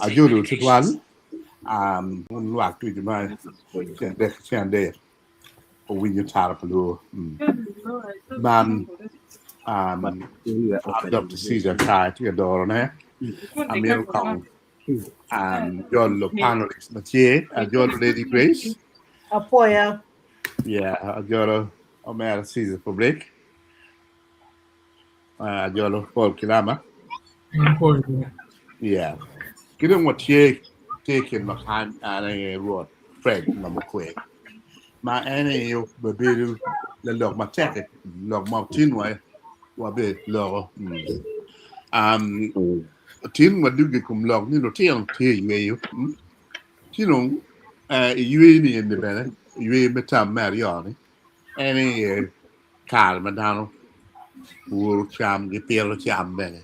Ajolo tutwal wun lwak ducu ma ceng adek owinyo tara pa luo man Dr. Caesar Kai tye ka dorone amito kong jolo panelist ma tye ajolo Lady Grace Apoya. Yeah, ajolo Omera Caesar Fabric Ajolo Paul Kilama. Yeah. Ki dong watye tye i kin ma kany an aye Rwot Fred Ngomokwe ma en aye obedo lalok matek lok ma tin wa wabe loko. Um, tin wadugo i kom lok ni lutino tye i yweyo. Mm. Ci dong eh, i yweyo ni eni bene, yweyo me tam me aryo ni, en aye kare ma dano puro cam gipito cam bene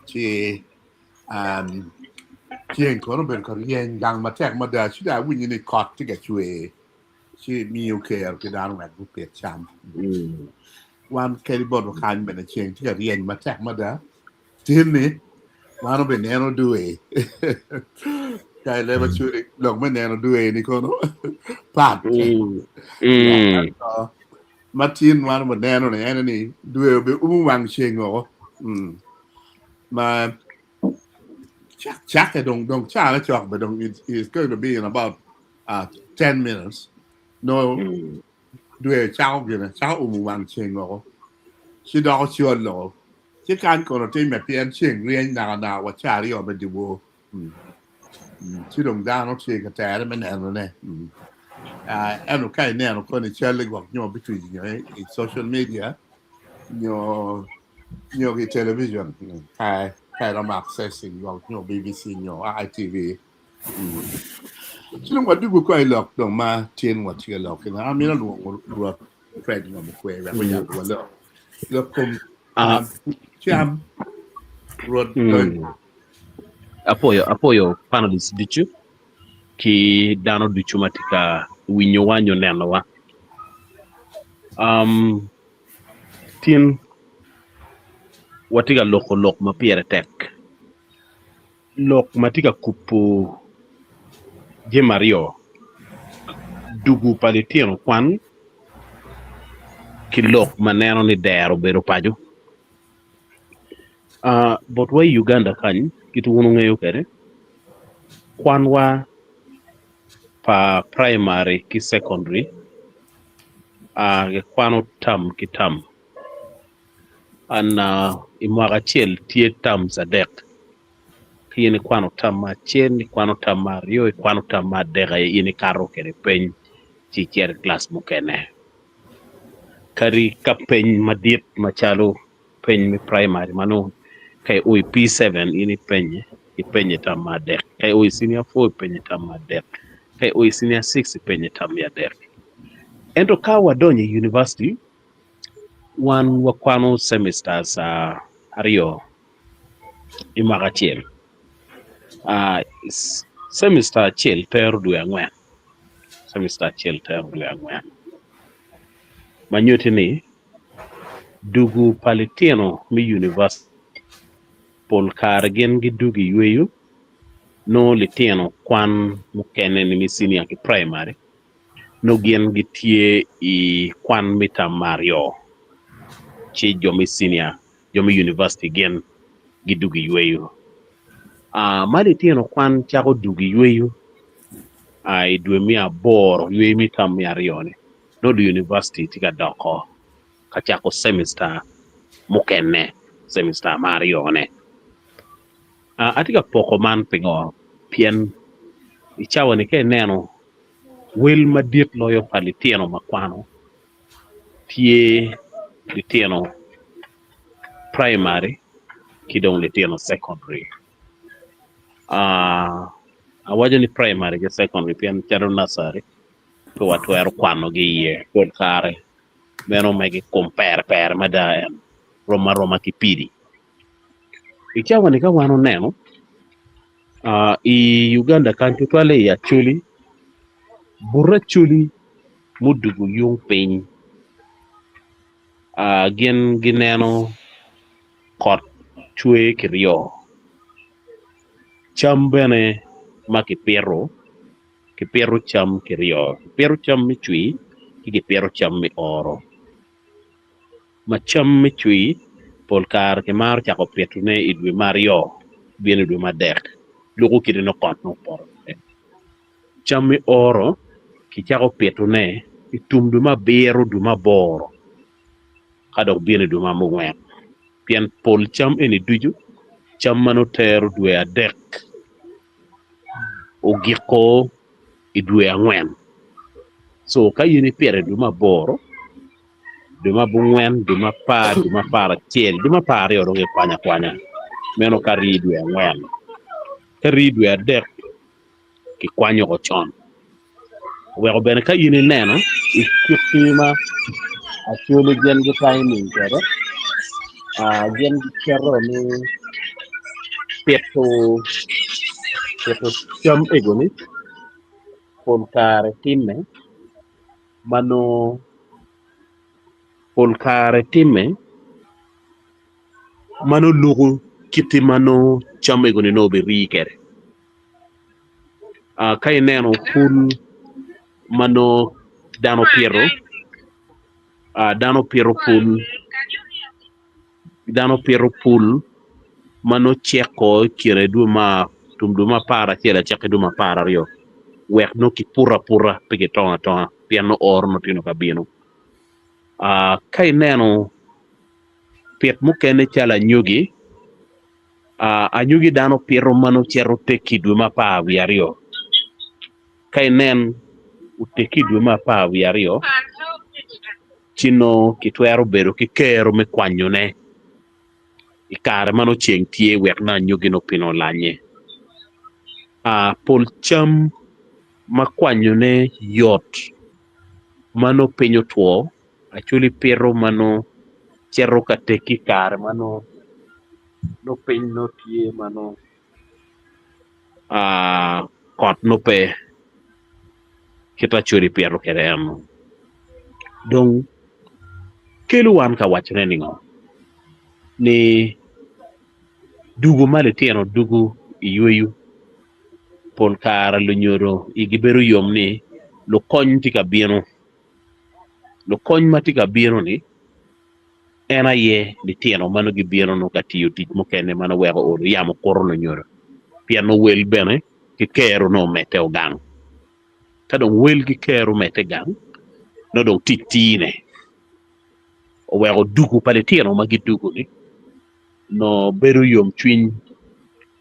ci ceng kono obedo ka ryeny gang matek mada ci dong awinyo ni kot tye ka cwer ci miyo kero ki dano wek gupit cam wan kadi botwa kany bene ceng tye ka ryeny matek mada Tin-ni, wan obineno dwe. Ka ileba cwiri, lok me neno dwe-ni kono pat. Ento, ma tin wan obineno ni ene ni dwe obiumo wang ceng woko. Mm. Ma cak cakke dong dong cane cok be dong it is going to be in about uh, 10 minutes. No dwe cako gine cako umo wang ceng woko. Ci doko col loko. Ci kany kono timme pien ceng ryeny nakanaka wa ca aryo me dyewor. Ci dong dano tye ka tere me nenone. Ento ka ineno koni cal-li gwok nyo bitwic nyo i social media nyo nyo ki i television ka iromo accessing gwok nyo BBC nyo ITV. Ci dong wadwogo kong i lok dong ma tin watye ka lok kine. Amito lwongo Rwot Fred Ngomukwe wek oyab wa lok. Lok kom Ah. cam Rwot Mm. Apoyo apoyo panelists ducu ki dano ducu ma tye ka winyowa nyo nenowa. Um, tin watye ka loko lok ma pire tek. Lok ma tye ka kubo jami aryo, dugu pa litino kwan ki lok ma neno ni dero obedo paco. Botwa i Uganda kany kit wun wungeyo kwede kwanwa pa praimari ki cekondari kikwano tam ki tam. I mwaka acel tye terms adek ka in ikwano term me acel, ikwano term me aryo, ikwano term me adek aye in ikato kwede peny ci icito i kilac mukene kadi ka peny madit macalo peny me praimari ma nongo ka io i P7 in ipenye, ipenye term me adek ka io i cinia 4 ipenye term me adek ka io i cinia 6 ipenye term me adek ento ka wadonyo i univaciti Wan wakwano cemisters aryo i mwaka acel, cemista acel tero dwe angwen, cemista acel tero dwe angwen ma nyutti ni dugu pa litino me univaciti pol kare gin gidugo i yweyo nongo litino kwan mukene ni me cinia ki praimari nongo gin gitye i kwan me tam me aryo ci jo me cinia jo me univaciti gin gidwogo i yweyo. Ma litino kwan cako dwogo i yweyo i dwe me aboro yweyo me tam me aryo-ni nongo univaciti tye ka doko ka cako cemista mukene cemista me aryone. Atye ka poko man pingo? Pien i cawa-ni ka ineno wel madit loyo pa litino ma kwano tye litino praimari ki dong litino cekondari. Awaco ni praimari ki cekondari pien calo nacari pe watwero kwanogi iye pol kare meno mege kom pere pere mada en rom aroma ki pidi. I cawa-ni ka wan oneno i Uganda kany tutwalle i Acholi, but Acholi mudwogo yung piny gin gineno. Kot cwer kiryo, cam bene ma kipito, kipito cam kiryo, kipito cam me cwir ki kipito cam me oro. Ma cam me cwir pol kare kimaro cako pitone i dwe me aryo bino i dwe me adek luko kite nongo kot nongo opoto kwede. Cam me oro kicako pitone i tum dwe me abiro dwe me aboro. ka dok bino i dwe ma mungwen, pien pol cam eni ducu cam ma nongo tero dwe adek ogiko i dwe angwen. Co ka in ipito i dwe me aboro, dwe me abongwen, dwe me apar, dwe me aparacel, dwe me apararyo dong ikwanyo akwanya meno ka rii dwe angwen, ka rii dwe adek kikwanyo woko con. Oweko bene ka in ineno i kit ma Acholi gin gitiming kwede, gin giketo ni pito pito cam egoni pol kare timme ma nongo pol kare timme ma nongo luko kiti ma nongo cam egoni nongo obirii kwede. Ka ineno pul ma nongo dano opito, dano opito pul, dano opito pul ma nongo ceko i kine dwe me tum dwe me aparacel acakki dwe me apararyo wek nongo kiputo aputa pe kitongo atonga pien nongo oro nongo tye ka bino. Ka ineno pit mukene calo anyogi, Anyogi dano pito ma nongo cito oteggi i dwe me apar wiye aryo. Ka inen oteggi i dwe me apar wiye aryo, ci nongo kitwero bedo ki kero me kwanyone i kare ma nongo ceng tye wek nongo anyogi nongo piny olanye. Pol cam ma kwanyone yot ma nongo piny otwo Acholi pito ma nongo cito ka tegi i kare ma nongo piny nongo tye ma nongo kot nongo pe kit Acholi pito kwede eno dong kelo wan ka wacone ningo ni dugo ma litino dugo i yweyo pol kare lunyodo igi bedo yom ni lukony tye ka bino. Lukony ma tye ka bino-ni en aye litino ma nongo gibino nongo ka tiyo tic mukene ma nongo weko olo yamo kuto lunyodo pien nongo wel bene ki kero nongo omedde ogang ka dong wel ki kero omedde gang nongo dong tic tine oweko dugu pa litino ma gidugu-ni nongo bedo yomcwiny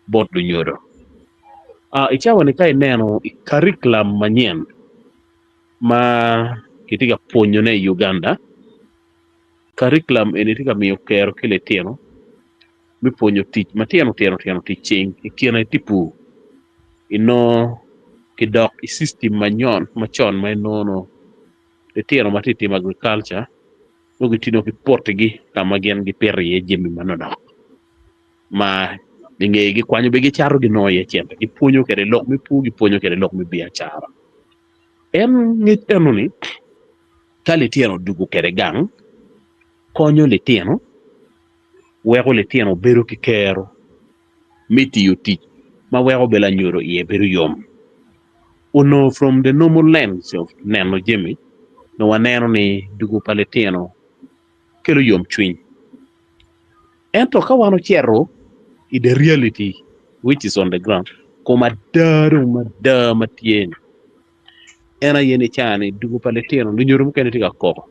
bot lunyodo. I cawa-ni ka ineno i karikulam manyen ma kitye ka pwonyone i Uganda, karikulam eni tye ka miyo kero ki litino me pwonyo tic matino tino tino tic cing i kine tye pur inongo kidok i cictim macon ma inongo nongo litino ma tye ka timo agrikalca nongo gitye ki potigi ka ma gin gipito iye jami manonok. Ma i ngeye gikwanyo bene gicato ginongo iye cente, gipwonyo kwede lok me pur, gipwonyo kwede lok me biacara. En ngec enoni ka litino odwogo kwede gang, konyo litino weko litino bedo ki kero me tiyo tic ma weko bene lanyodo iye bedo yom. Onongo from the normal lens of neno jami, nongo waneno ni dwogo pa litino kelo yomcwiny. Ento ka wan ocito i the reality which is on the ground, kom ada dong mada ma tye-ni, en aye ni ca-ni dugo pa litino lunyodo mukene tye ka koko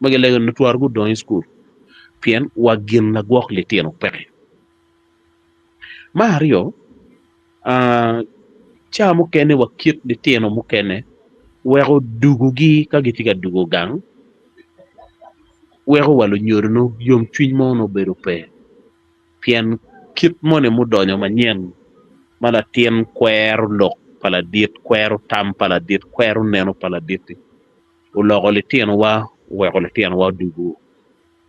ma gilego ni twaro gudong i cukul pien wa gin lagwok litino peke. Me aryo, ca mukene wa kit litino mukene weko dugogi ka gitye ka dugo gang weko wa lunyodo nongo yomcwiny mo nongo bedo pe pien kit moni mudonyo manyen ma latin kwero lok pa ladit kwero tam pa ladit kwero neno pa ladit-ti oloko litinowa oweko litinowa odugo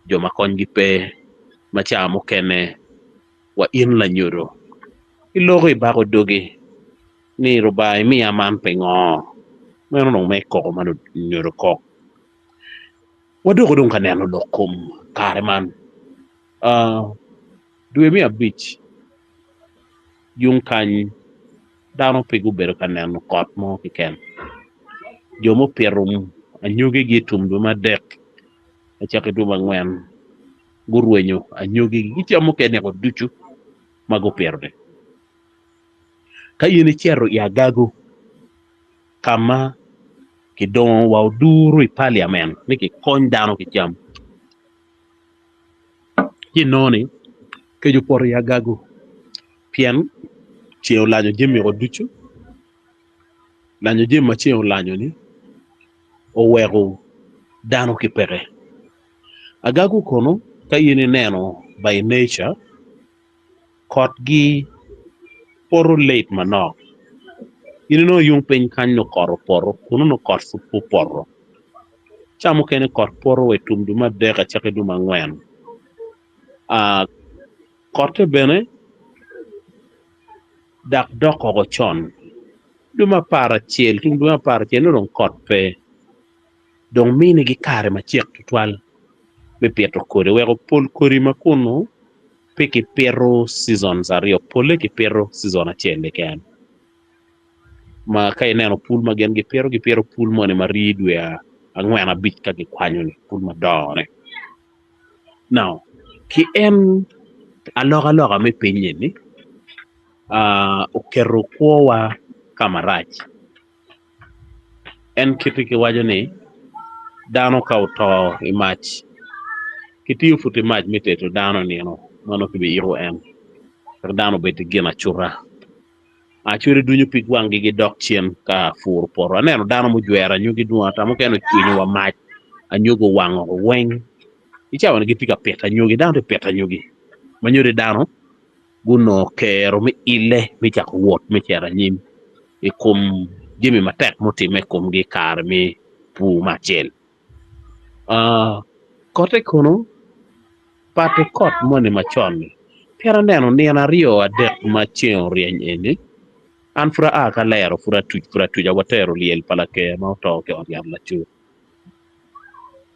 jo ma konygi pe ma ca mukene wa in lanyodo iloko ibako dogi ni Rubanga imiya man pingo? Meno dong me koko ma lunyodo kok. Wadoko dong ka neno lok kom kare man. Dwe me abic yung kany dano pe gubedo ka neno kot mo keken jo mupito anyogigi i tum dwe me adek acakki dwe me angwen gurwenyo anyogigi ki cam mukene ducu ma gupito-ni. Ka in icito i agago ka ma kidongo wa oduru i paliamen ni kikony dano ki cam ci inongo ni kec opoto i agago pien ceng olanyo jami-o ducu lanyo jami ma ceng olanyo-ni oweko dano ki peke. Agago kono ka in ineno by nature kotgi poto late manok in inongo yung piny kany nongo kot opoto kunu nongo kot pud pe opoto ca mukene kot poto wa i tum dwe me adek acakki dwe me angwen kotte bene dok dok oko con dwe me aparacel tum dwe me aparacel nongo dong kot pe. Dong minigi kare macek tutwal me pito kodi weko pol kodi ma kunu pe kipito seasons aryo polle kipito season acel keken ma ka ineno pul ma gin gipito gipito pul moni ma rii dwe angwen abic ka gikwanyo-ni pul madongo-ni. Now ki en alokaloka me piny eni oketo kwowa ka marac. En kiti kiwaco ni dano ka oto i mac kitiyo pud ki mac me tedo dano i nino ma nongo kibiyiko en wek dano obed ki gin acuta acwali dunyo pig wanggi gidok cen ka puro poto aneno dano mujwero anyogi dwong ata mukene ocwinyo wa mac anyogi owango weng i cawa ni gitye ka pito anyogi dano tye ka pito anyogi ma nyuto ni dano gunongo kero me ille me cako wot me cito anyim i kom jami matek mutimme i komgi i kare me pur me acel. Kotte kono pat ki kot moni macon-ni pien aneno nino aryo adek ma ceng oryeny eni an pud aa ka lero pud atuc pud atuca watero lyel pa laker ma oto ki i ot yat lacor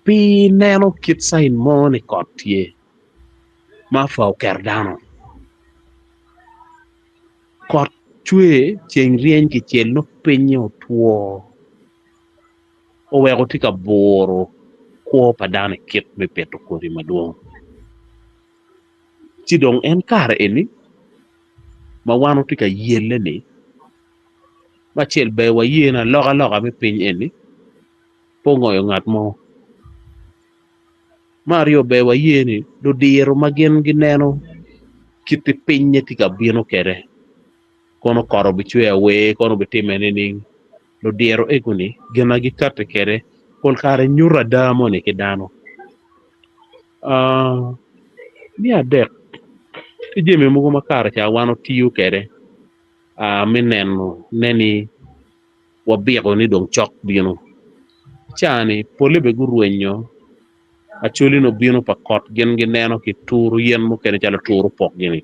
pi neno kit cain mo ni kot tye. Ma pwa oketo dano kot cwer ceng ryeny kicel nongo pinye otwo oweko tye ka buro kwo pa dano i kit me pito kodi madwong ci dong en kare eni ma wan watye ka yelle-ni me acel ber waye ni alokaloka me piny eni pe ongoyo ngat mo. Me aryo ber waye ni ludiro ma gin gineno kit pinye tye ka bino kwede kono kot obicwer awer kono obitime nining ludiro egoni gin ma gikati kwede pol kare nyuto ada moni ki dano me adek tye jami mogo ma kare ca wan watiyo kwede me neno ne ni wabiko ni dong cok bino. Ca-ni polle bene gurwenyo acholi ni obino pa kot gin gineno ki turu yen mukene calo turu opok gini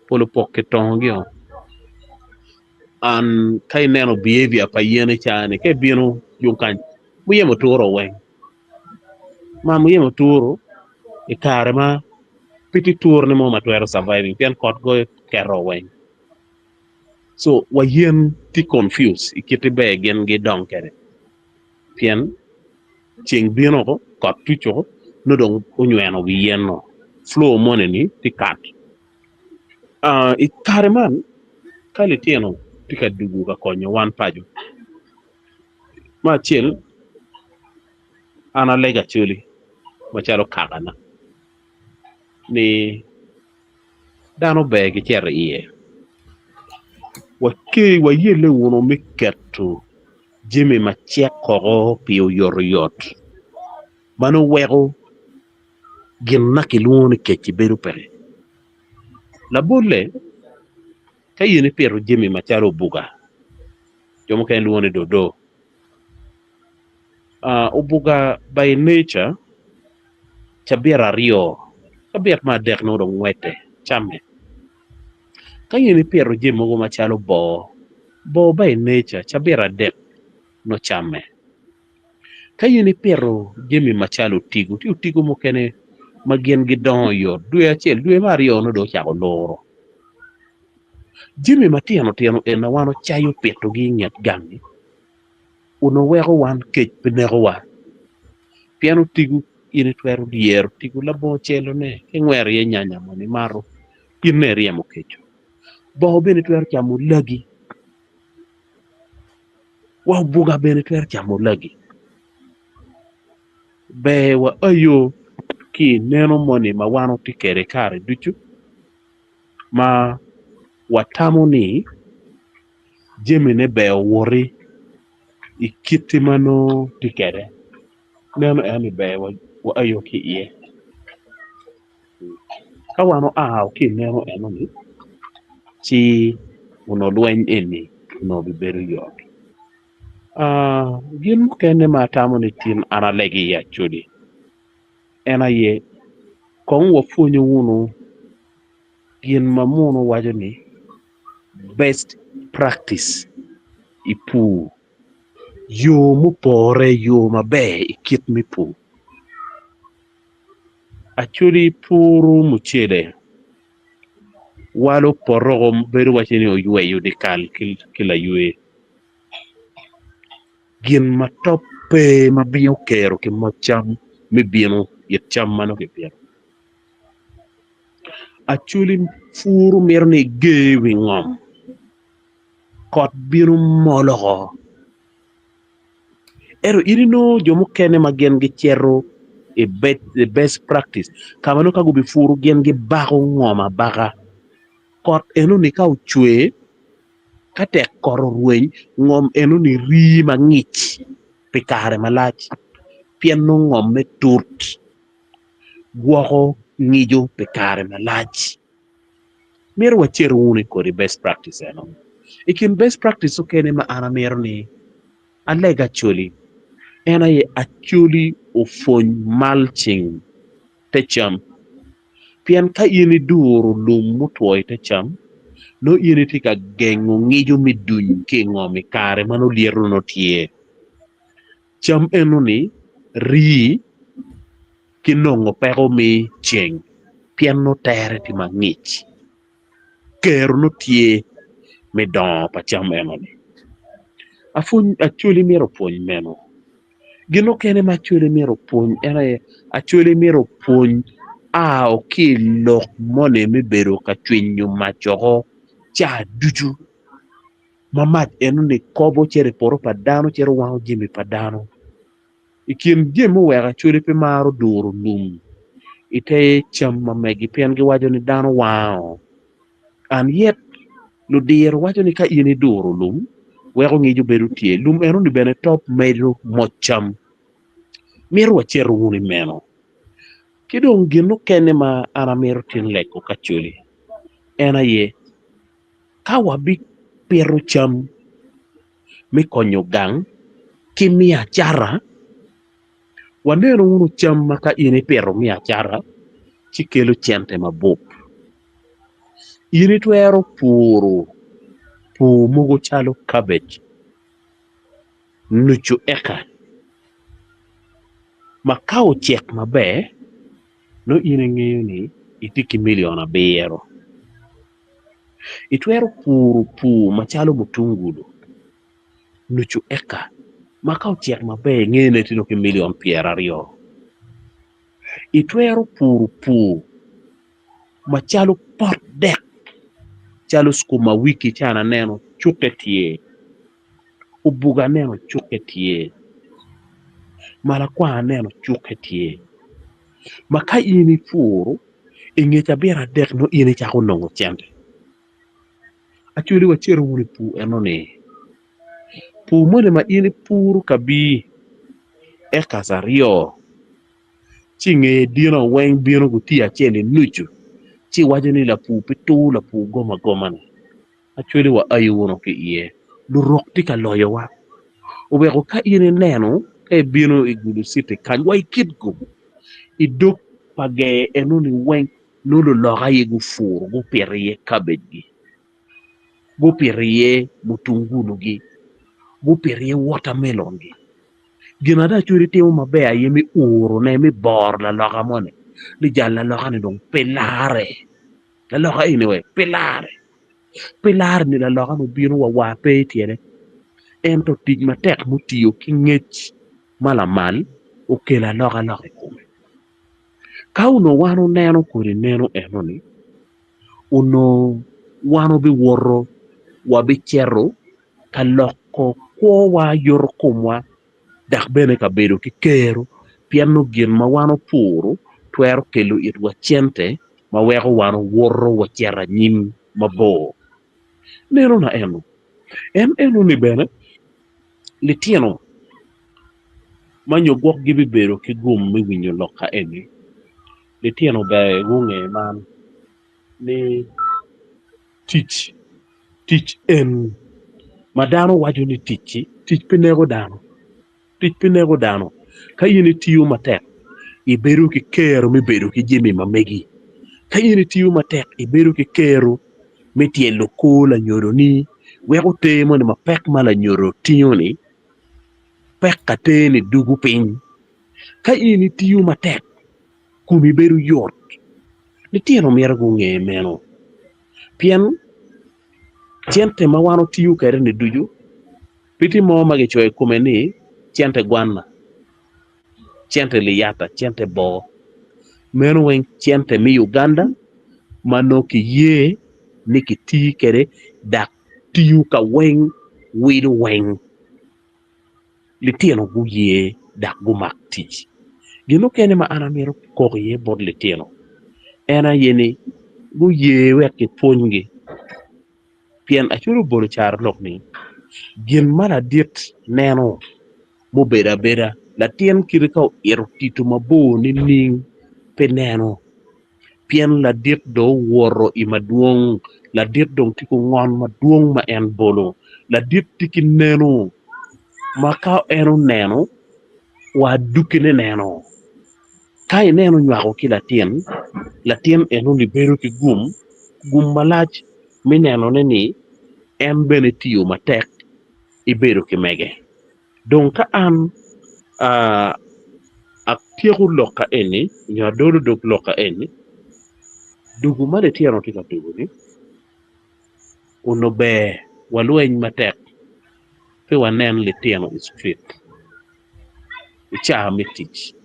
pol opok kitongo-gio and ka ineno behavior pa yen i ca-ni ka ibino yung kany muyeme oturo weng ma muyeme oturo i kare ma pe tye turone mo ma twero surviving pien kot goyo keto weng. So wa yen tye confuse i kit ber gin gidong kwede pien ceng bino oko kot tuc oko nongo dong onyweno wi yen no flow moni ni tye cut i kare man ka litino tye ka dugo ka konyo wan paco me acel an alego acholi macalo kakana ni Dano ber gicito iye, wayelle wunu me keto jami ma cek koko pi oyotoyot ma nongo weko gin ma kilwongo ni kec-ci bedo peke. Labolle, ka in ipito jami macalo obuga jo mukene lwongo ni dodo obuga by nature Cabit aryo, cabit me adek nongo dong ngwete camme. Ka in ipito jami mogo macalo boo, boo by nature cabit adek nongo camme. Ka in ipito jami macalo otigo, tye otigo mukene ma gin gidongo oyot dwe acel dwe me aryo nongo dong ocako luro. Jami matino tino eni ma wan wacayo pitogi i nget gang-ngi onongo weko wan kec pe nekowa pien otigo in itwero dyero otigo labongo celone ka ingwero iye nyanya moni imato in nongo iryemo keco bongo bene itwero camo lagi wa obuga bene itwero camo lagi ber wa ayo ki ineno moni ma wan watye kwede kare ducu ma watamo ni jamine ber owoti i kite ma nongo tye kwede meno en ni ber wa ayo ki iye ka wan oa ki i meno enoni ci onongo lweny eni onongo bibedo yot gin mukene ma atamo ni tin an alego iye Acholi en aye kong wapwonyo wunu gin ma munu waco ni best practice i pur yo mupore yo maber i kit me pur. Acholi puro mucele walo poto bedo waci ni oyweyo dyekal ki laywe gin ma top pe ma miyo kero ki moc cam me bino it cam ma nongo kipito. Acholi puro mito ni eger wi ngom kot bino mol oko ento in inongo jo mukene ma gin gicito i best practice ka ma nongo ka gubipuro gin gibako ngom abaka kot enoni ka ocwe ka tek kot orweny ngom enoni rii mangic pi kare malac pien nongo ngomme tut. Gwoko ngico pi kare malac. Myero wacer wunu i kodi best practice eno. I kin best practice okene ma an amito ni aleg Acholi en aye Acholi opwony mulching te cam pien ka in iduro lum mutwo i te cam nongo in itye ka gengo ngico me duny ki i ngom i kare ma nongo lyeto nongo tye. Cam enoni rii ki nongo peko me ceng pien nongo tere tye mangic kero nongo tye me dongo pa cam enoni acholi myero opwony meno gin mukene ma acholi myero opwony en aye acholi myero opwony ao ki i lok moni me bedo ka cwinyo mac oko ca ducu. Ma mac enoni kobo cito i poto pa dano cito wango jami pa dano. I kin jami muweko Acholi pe maro duro lum i te cam ma megi pien giwaco ni dano wango and yet ludiro waco ni ka in iduro lum weko ngico bedo tye lum enoni bene top medo moc cam. Mito wacito wunu i meno. Ki dong gin mukene ma an amito tin lego ki Acholi en aye Ka wabipito cam me konyo gang ki me acata, wanenu wunu cam ma ka in ipito me acata ci kelo cente mabup. In itwero puro pur mogo calo kabej, nucu eka ma ka ocek maber nongo in ingeyo ni itye ki milion abiro. Itwero puro pur macalo mutungulu nucu eka ma ka ocek maber ingene tye dong ki milion pyeraryo. Itwero puro pur macalo pot dek calo cukuma wiki ca aneno cukke tye, obuga aneno cukke tye, malakwang aneno cukke tye ma ka in ipuro I nge cabit adek nongo in icako nongo cente. Actually wacito wunu i pur eno ni, pur moni ma in ipuro kabir acres aryo ci i ngeye dino weng bino gutiyo acel i nucu ci iwaco ni lapur pe tur lapur gom agoma ni. Actually wa ayo wunu ki iye lurok tye ka loyowa oweko ka in ineno ka ibino i Gulu city kany wa i Kitgum i dog pa ger enoni weng nongo luloka aye gupuro gupito iye kabejgi, gupito iye mutungulugi, gupito iye watermelongi. Gin ada Acholi timo maber aye me urone me boro laloka moni. ni jal laloka-ni dong pe larre. Laloka eni wek pe larre. Pe larre ni laloka-ni obino wa war pe i tyene. Ento tic matek mutiyo ki ngec ma lamal okelo alokaloka i kome. Ka onongo wan oneno kodi neno enoni, onongo wan wabiwoto wabicito ka loko kwowa yoto komwa dok bene ka bedo ki kero pien nongo gin ma wan opuro twero kelo itwa cente ma weko wan owoto wacito anyim mabor. Neno na eno, en enoni bene litino ma nyo gwok gibibedo ki gum me winyo lok ka eni, litino ber gunge man ni tic tic en ma dano waco ni tic-ci tic pe neko dano tic pe neko dano ka in itiyo matek ibedo ki kero me bedo ki jami ma megi ka in itiyo matek ibedo ki kero me tyelo kor lanyodoni weko ter moni mapek ma lanyodo tingo-ni pek ka ter-ni dugo piny ka in itiyo matek komi bedo yot litino myero gunge meno pien cente ma wan otiyo kwede-ni ducu pe tye mo ma kicoyo i kome ni cente gwanna, cente liyata, cente boo meno weng cente me Uganda ma nongo kiye ni kiti kwede dok tiyo ka weng wilo weng. Litino guye dok gumak tic. Gin mukene ma an amito kok iye bot litino en aye ni guye wek kipwonygi pien Acholi obolo carolok ni gin ma ladit neno mubedo abeda latin kite ka oito tito mabor nining pe neno. Pien ladit dong owoto i madwong, ladit dong tye ki ngon madwong ma en bolo, ladit tye ki neno ma ka en oneno wa adukkine neno. Ka ineno nywako ki latin, latin enoni bedo ki gum, gum malac me nenone ni en bene tiyo matek ibedo ki mege. Dong ka an atyeko lok ka eni nyo adolo dog lok ka eni, dugu ma litino tye ka dugu-ni onongo ber walweny matek pe wanen litino i citrit i caa me tic.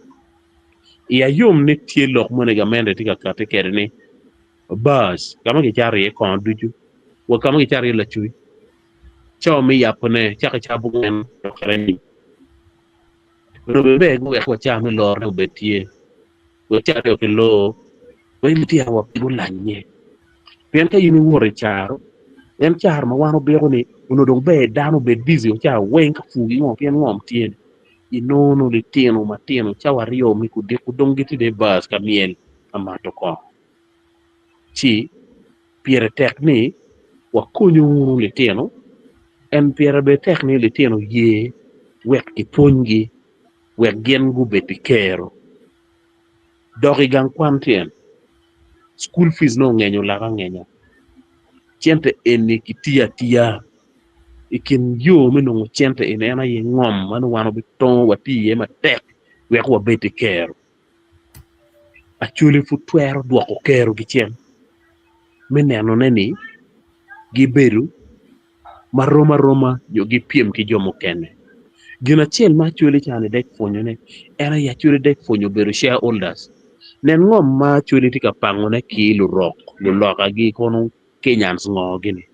Iya yom ni tye lok moni gamente tye ka kati kwede ni bars ka ma kicato iye kongo ducu wa ka ma kicato iye lacuc. Cawa me yabone cako i cabungwen dok kede anyim. Onongo bene ber guwek wa cawa me lorone obed tye, wek ca aryo ki lor, wek litino wa pe gulanye. Pien ka in iwoto i caro, en caro ma wan obiko ni onongo dong ber dano obed busy wa cawa weng ka pur ki ngo pien ngom tye ni, inongo nongo litino matino cawa aryo me kudiko dong gitye dong i bus ka myel ka mato kongo. Ci Pire tek ni wakonyu wunu litino, en pire bene tek ni litino ye wek kipwonygi wek gin gubed ki kero. Dok i gang kwan tyen, cukul fic nongo ongenyo laka angenya, cente eni kitiyo atiya i kin yo me nongo cente eni en aye ngom ma nongo wan wabitongo watiyo iye matek wek wabed ki kero. Acholi pud twero dwoko kerogi cen me nenone ni gibedo marom aroma nyo gipyem ki jo mukene. Gin acel ma Acholi cani dek pwonyone en aye Acholi dek pwonyo bedo shareholders. Nen ngom ma Acholi tye ka pangone ki lurok lulokagi kono Kenyans ngo gini.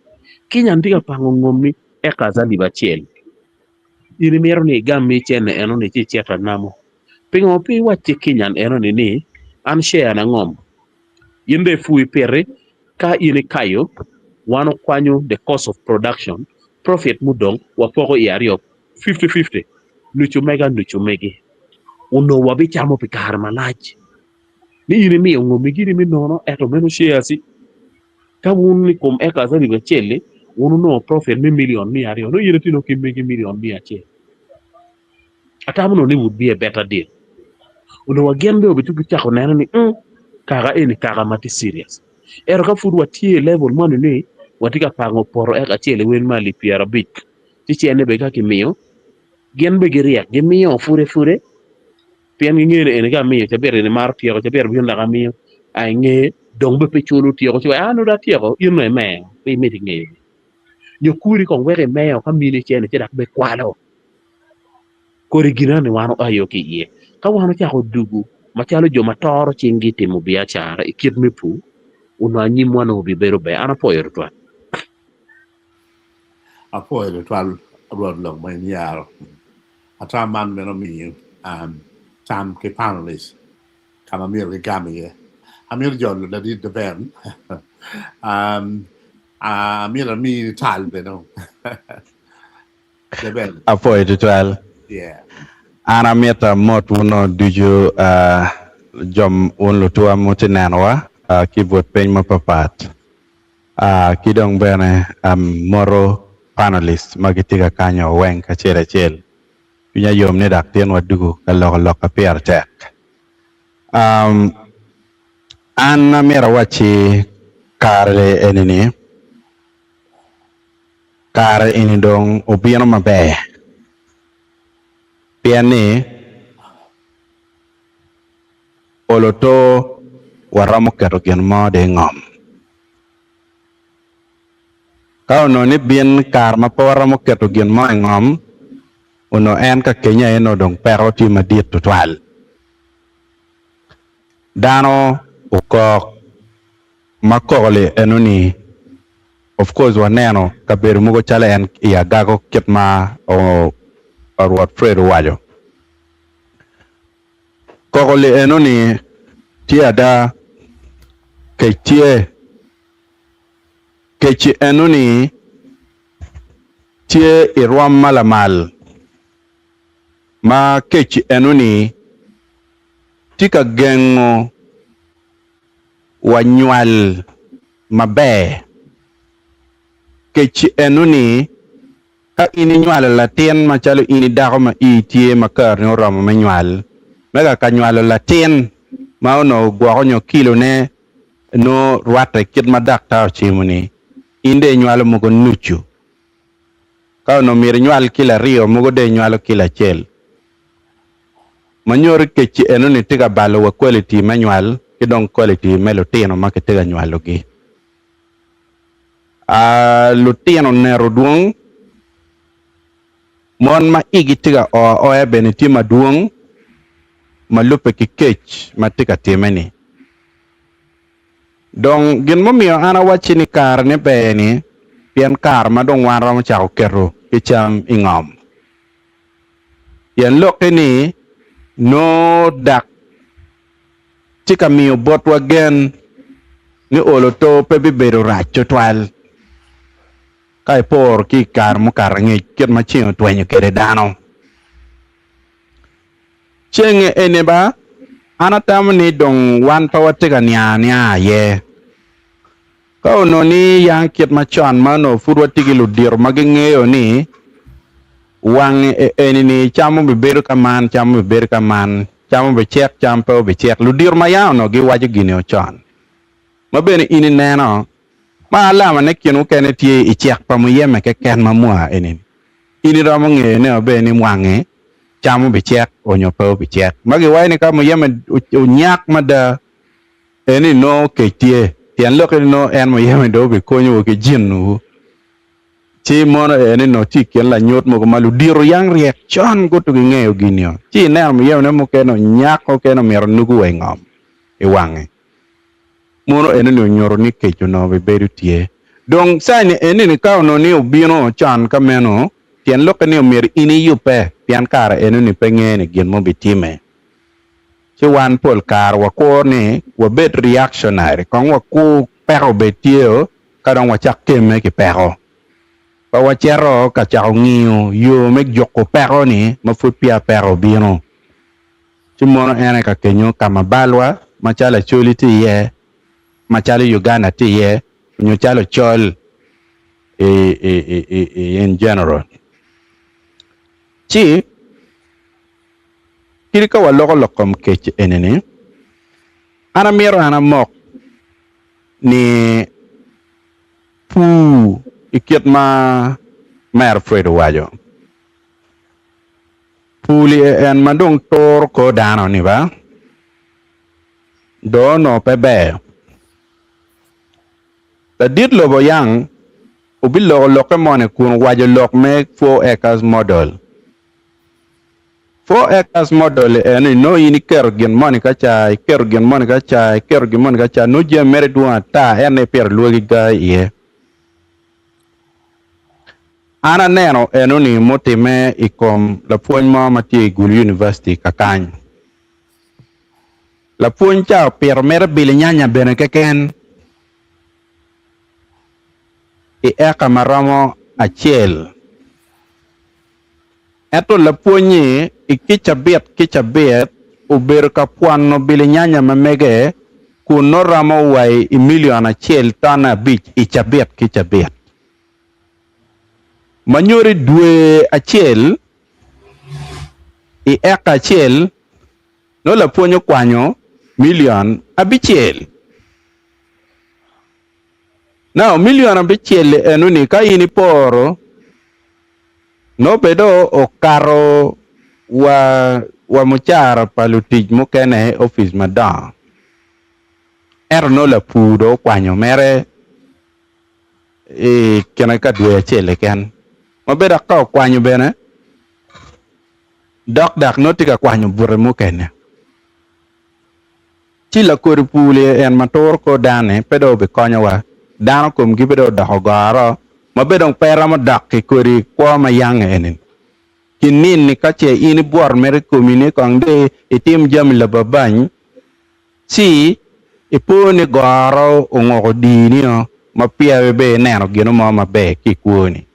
Kenyan tye ka pango ngommi acres alip acel in imito ni igam mi cene enoni ci icit anamo. Pingo pe iwac ki Kenyan enoni ni an share na ngom in dong ipur ipiti ka in ikayo wan okwanyo the cost of production profit mudong wapoko i aryo 50-50 nucu mega nucu megi onongo wabicamo pi kare malac ni in imiyo ngomi giri me nono ento meno shares ka wun i kom acres alip acel-li wun wunongo profit me million miya aryo nongo in itye ki megi million miya acel. Atamo nongo ni would be a better deal. Onongo wa gin bene obitugo cako neno ni mm, kaka eni kaka ma tye serious. Ento ka pud watye i level moni ni watye ka pango poto eka acel i wel me alip 50 ci cene bene ka kimiyo gin bene giryek gimiyo pure pure. Pien gingeyo ni eni ka amiyo cabit eni maro tyeko, cabit bino dok amiyo, a inge dong bene pe culo tyeko ci wek an dong atyeko in dong imeyo pe imito ingeyo ni. Nyo kuri kong wek imeyo ka mini cene ci dok bene kwalo. Kodi gin eni wan oayo ki iye. Ka wan ocako dugu macalo jo ma toro cinggi i timo biacara i kit me pur, onongo anyimwa nongo obibedo ber. An apwoyo tutwal. Apwoyo tutwal Rwot lok ma in iyaro. Ata man meno miyo tam ki panelist ka ma myero gigam iye. Amito jolo ladit Ben. Amito amini tal bene. Ben. Apwoyo tutwal. Yeah. An amito amot wun ducu jo wun lutuwa ma wutye nenowa ki i but piny mapapat. Ki dong bene amoto panelist ma gitye ka kanyo weng kacel acel. Cwinya yom ni dok tin wadugo ka loko lok ka pire tek. An amyero awacci kare eni-ni, kare eni dong obino maber pien ni Olo to waromo keto gin mo dong i ngom. Ka onongo ni bin kare ma pe waromo keto gin mo i ngom, onongo en ka kenyo aye nongo dong peko tye madit tutwal. Dano okok ma koko-li enoni of course waneno kabedo mogo calo en i Agago kit ma Rwot Fred owaco. Koko li eno ni tye ada kec tye kec eno ni tye i rwom ma lamal ma kec eno ni tye ka gengo wa nywal maber kec eno ni Ka in inywalo latin macalo in i dako ma ii tye ma kareni oromo me nywal, me ka ka nywalo latin ma onongo gwoko nyo kilone nongo rwatte kit ma daktar ocimo-ni, in dong inywalo mogo nucu. Ka onongo myero inywal kilo aryo, mogo dong inywalo kilo acel. Ma nyuto kec-ci enoni tye ka balo wa quality me nywal ki dong quality me lutino ma kitye ka nywalogi. Lutino neto dwong, mon ma igi tye ka o aoya bene tye madwong ma lubbe ki kec ma tye ka timme-ni. Dong gin mumiyo an awacci ni karene ber-ni pien kare ma dong wan romo cako keto ki cam i ngom. Pien lokke ni nongo dak tye ka miyo botwa gen ni olo to pe bibedo rac tutwal ka iporo ki i kare mukato angec kit ma ceng otwenyo kwede dano. Cenge eni ba, an atamo ni dong wan pe watye ka niang anianga aye. Ka onongo ni yang kit macon ma onongo pud watye ki ludito ma gingeyo ni wange eni-ni cam obibedo ka man, cam obibedo ka man, cam obicek, cam pe obicek, ludito ma yang onongo giwaco gin-ni con, ma bene in ineno ma alamane kin mukene tye i cek pa muyeme keken ma mua eni-ni, in iromo ngeyone maber ni wange cam obicek onyo pe obicek. Ma giwaco ni ka muyeme onyak mada, Eni nongo kec tye, pien lokke ni nongo en muyeme dong obikonyowu ki jinowu. Ci mono eni nongo tye i kin lanyut mogo ma ludito yang ryek con guto gingeyo gin-nio. Ci ineno muyemene mukene onyak mukene omito nugu wa i ngom i wange. Mono enoni onyuto ni kec onongo bibedo tye. Dong caini enini ka onongo ni obino con ka meno, tyen lokke ni omyero in iyubbe pien kare enoni pe ngene gin mubitime. Ci wan pol kare wakur ni wabed reactionary, kong wakur peko obed tye ka dong wacak kemme ki peko. Pe wacito ka cako ngiyo yo me juko peko-ni ma pud peya peko obino. Ci mono en aye ka kenyo ka ma balwa macalo Acholi tye iye, macalo Uganda tye iye, nyo calo Ocol in general. Ci. Kadi ka waloko lok kom kec eni-ni, an amito an amok ni pur i kit ma Mer Fred owaco. Pul i en ma dong turo kor dano ni ba dong onongo pe ber. Ladit lobo yang obiloko lokke moni kun waco lok me 4 acres model. 4 acres model eni nongo in iketo gin moni ka ca, iketo gin moni ka ca, iketo gin moni ka ca, nongo jami mere dwong ata ento ipito lwagi gaa iye. An aneno enoni mutimme i kom lapwony mo ma tye i Gulu University kakany. Lapwony ca opito mere bilinyanya bene keken i eka ma romo acel. Ento lapwony-nyi i ki cabit ki cabit obedo ka pwono bilinyanya ma mege kun nongo romo wa i milion acel tonne abic i cabit ki cabit. Ma nyuto i dwe acel i eka acel nongo lapwony okwanyo milion abicel. Now milion abicel-li enoni ka in iporo Nongo bed dong okato wa wa mucara pa lutic mukene i opic madongo, ento nongo lapur dong okwanyo mere i kine ka dwe acel keken ma bene dok ka okwanyo bene dok dok nongo tye ka kwanyo bute mukene. Ci lakodi pur-li en ma turo kor dano-ni pe dong obikonyowa. Dano komgi pe dong odoko goro ma bene dong pe romo dok i kodi kwo ma yange eni. Ki nini ka ce in ibwot mere i komi ni kong dong itim jami lababany, ci ipo ni goro ongoko dini-o ma peya bene ineno gino mo maber ki i kwoni.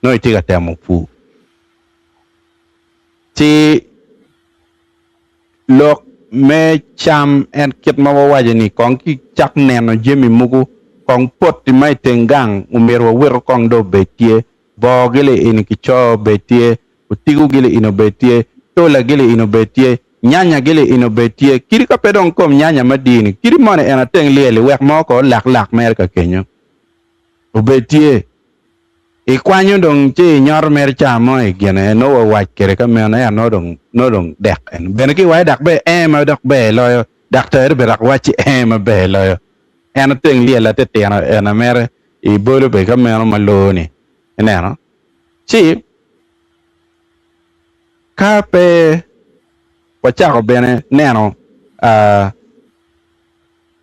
Nongo itye ka temo pur. Ci. Lok me cam en kit ma wawaco ni kong ki cak neno jami mogo kong poti ma i teng gang omyero waweko kong dong obed tye, boo gi li eni ki coo obed tye, otigo gi li eni obed tye, tola gi li eni obed tye, nyanya gi li eni obed tye, kadi ka pe dong kom nyanya madini kadi moni en ateng lyel-li wek mo ko olak lak mere ka kenyo obed tye. Ikwanyo dong ci inyoto mere ca mo i gine nongo wa wac kede ka meno ea nongo dong nongo dong dek en bene ki iwaco dok ber ee ma dok ber loyo daktar bene dok wacci ee ma ber loyo en oteng lyel atitino ena mere ibolo bene ka meno ma loo ni ineno ci ka pe wacako bene neno aa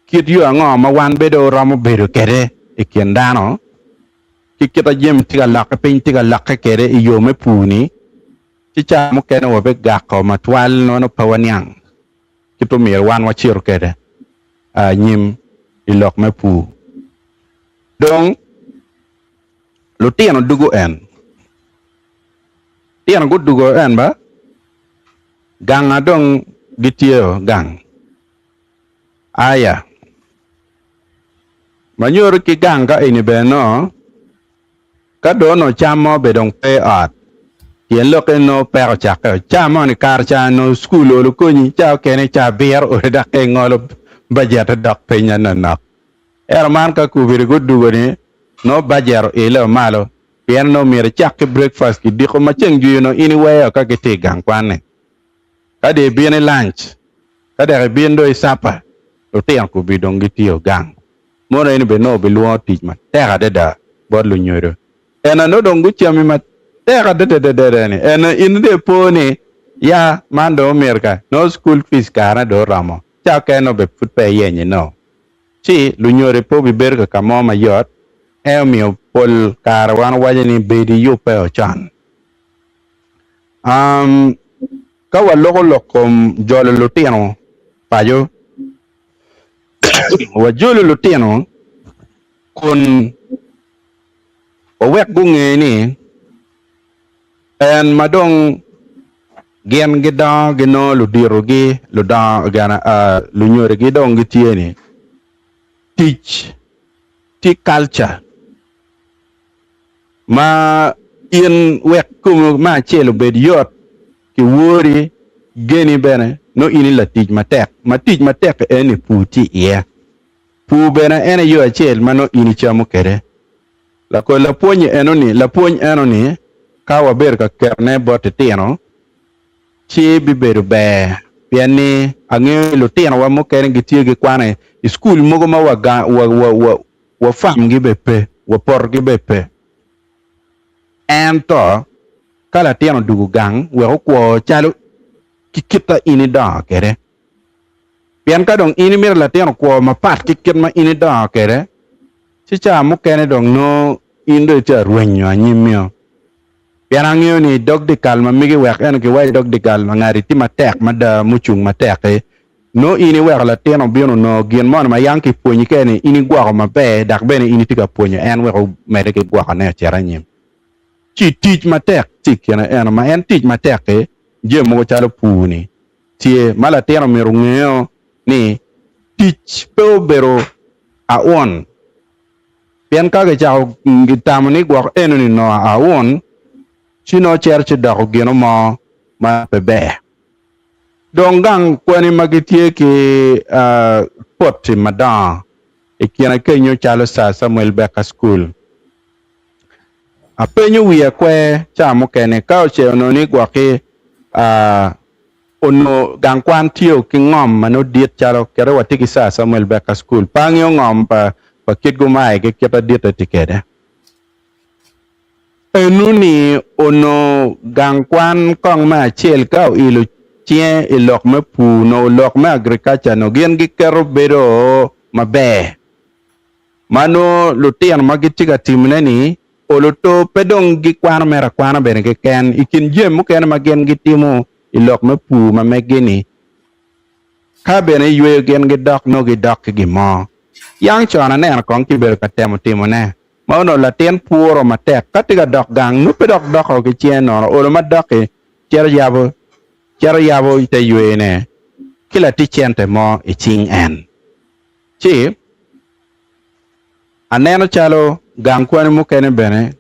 kit yo ango ma wan bedo romo bedo kede i kin dano ki kit ma jami tye ka lokke piny tye ka lokke kwede i yo me pur-ni, ci ca mukene wabigako matwal nongo pe waniang kit omyero wan wacito kwede anyim i lok me pur. Dong lutino dugo en, lutino gudugo en ba ganga dong gitye gang. Aya. Ma nyuto ki gang ka eni bene nongo ka dong onongo cam mo bene dong pe i ot pien lokke nongo peko ocakke ca moni kare ca nongo cukul olo konyi ca okene ca abiro olo dok ka ingolo bajette dok piny anonok ento man ka kubedi gudugo ni nongo bajet oile malo pien nongo myero icak ki breakfast ki diko ma ceng jwiyo nongo in iweyo ka gitye i gang kwan-ni. Ka dong ibino i lanc, ka dok ibino dong i capa, lutino kobi dong gitiyo gang. Mono eni bene nongo obilwongo tic matek adada bot lunyodo. Ena nongo dong gucami matek adadadada ni ena in dong ipo ni ya man dong omyero ka nongo school fees karene dong oromo ca okene nongo bene pud pe iyenye nongo. Ci lunyodo pe obibedo ka ka mo mayot en omiyo pol kare wan wawaco ni bed iyubbe o con. Um, ka waloko lok kom jolo lutino paco, wajolo lutino kun wawek gunge ni en ma dong gin gidongo ginongo luditogi, ludongo gin, uh, lunyodogi dong gitye ni tic tye culture. Ma in wek komi me acel obed yot ki wori, geni bene nongo in i latic matek, ma tic matek-ki en-ni pur tye iye. Pur bene en aye yo acel ma nongo in icamo kwede. Lakol lapwony-nyi eno-ni, lapwony eno-ni. ka wabedo ka ketone bot litino, ci bibedo ber pien ni angeyo ni lutinowa mukene gitye gikwano i cukul mogo ma wa famgi bene pe, wa potogi bene pe. Ento ka latin odwogo gang wek okwo calo ki kit ma in idongo kwede. Pien ka dong in imito latin okwo mapat ki kit ma in idongo kwede, ci ca mukene dong nongo in dong itye ka rwenyo anyim-mio. Pien angeyo ni dog dyekal ma megi wek eno kiwaco dog dyekal ma ngati tye matek mada mucung matek-ki, nongo in iweko latin obino onongo gin moni ma yang kipwonyi kwede-ni in igwoko maber dok bene in itye ka pwonyo en wek omedde ki gwokone ocit anyim. Ci tic matek tye i kine eno ma en tic matek-ki jami mogo calo pur-ni tye ma latin omyero ongeyo ni tic pe obedo aun pien ka gicako gitamo ni gwok enoni nongo aun ci nongo cito ci doko gino mo ma pe ber. Dong gang kweni ma gitye ki poti madongo i kine kenyo calo Sir Samuel Baker School. Apenyo wiya kwer ca mukene ka oce onongo ni gwoki onongo gang kwan tye ki ngom ma nongo dit calo kite watye ki Sir Samuel Baker School pe angeyo ngom pa kit gumaye ki kit ma ditte tye kwede. Eno ni onongo gang kwan kong me acel ka oilo cinge i lok me pur nongo lok me agriculture nongo gin giketo bedo maber ma nongo lutino ma gitye ka timone ni olo to pe dong gikwano mere akwana bene keken i kin jami mukene ma gin gitimo i lok me pur ma meggi ni ka bene iyweyo gin gidok nongo gidok ki gin mo. Yang con aneno kong kibedo ka temo timone ma onongo latin puro matek ka tye ka dok gang nongo pe dok doko ki cinge nono olo ma doki cito yabo cito yabo te yweyone ki latic cente mo i cing en. Ci aneno calo gang kwani mukene bene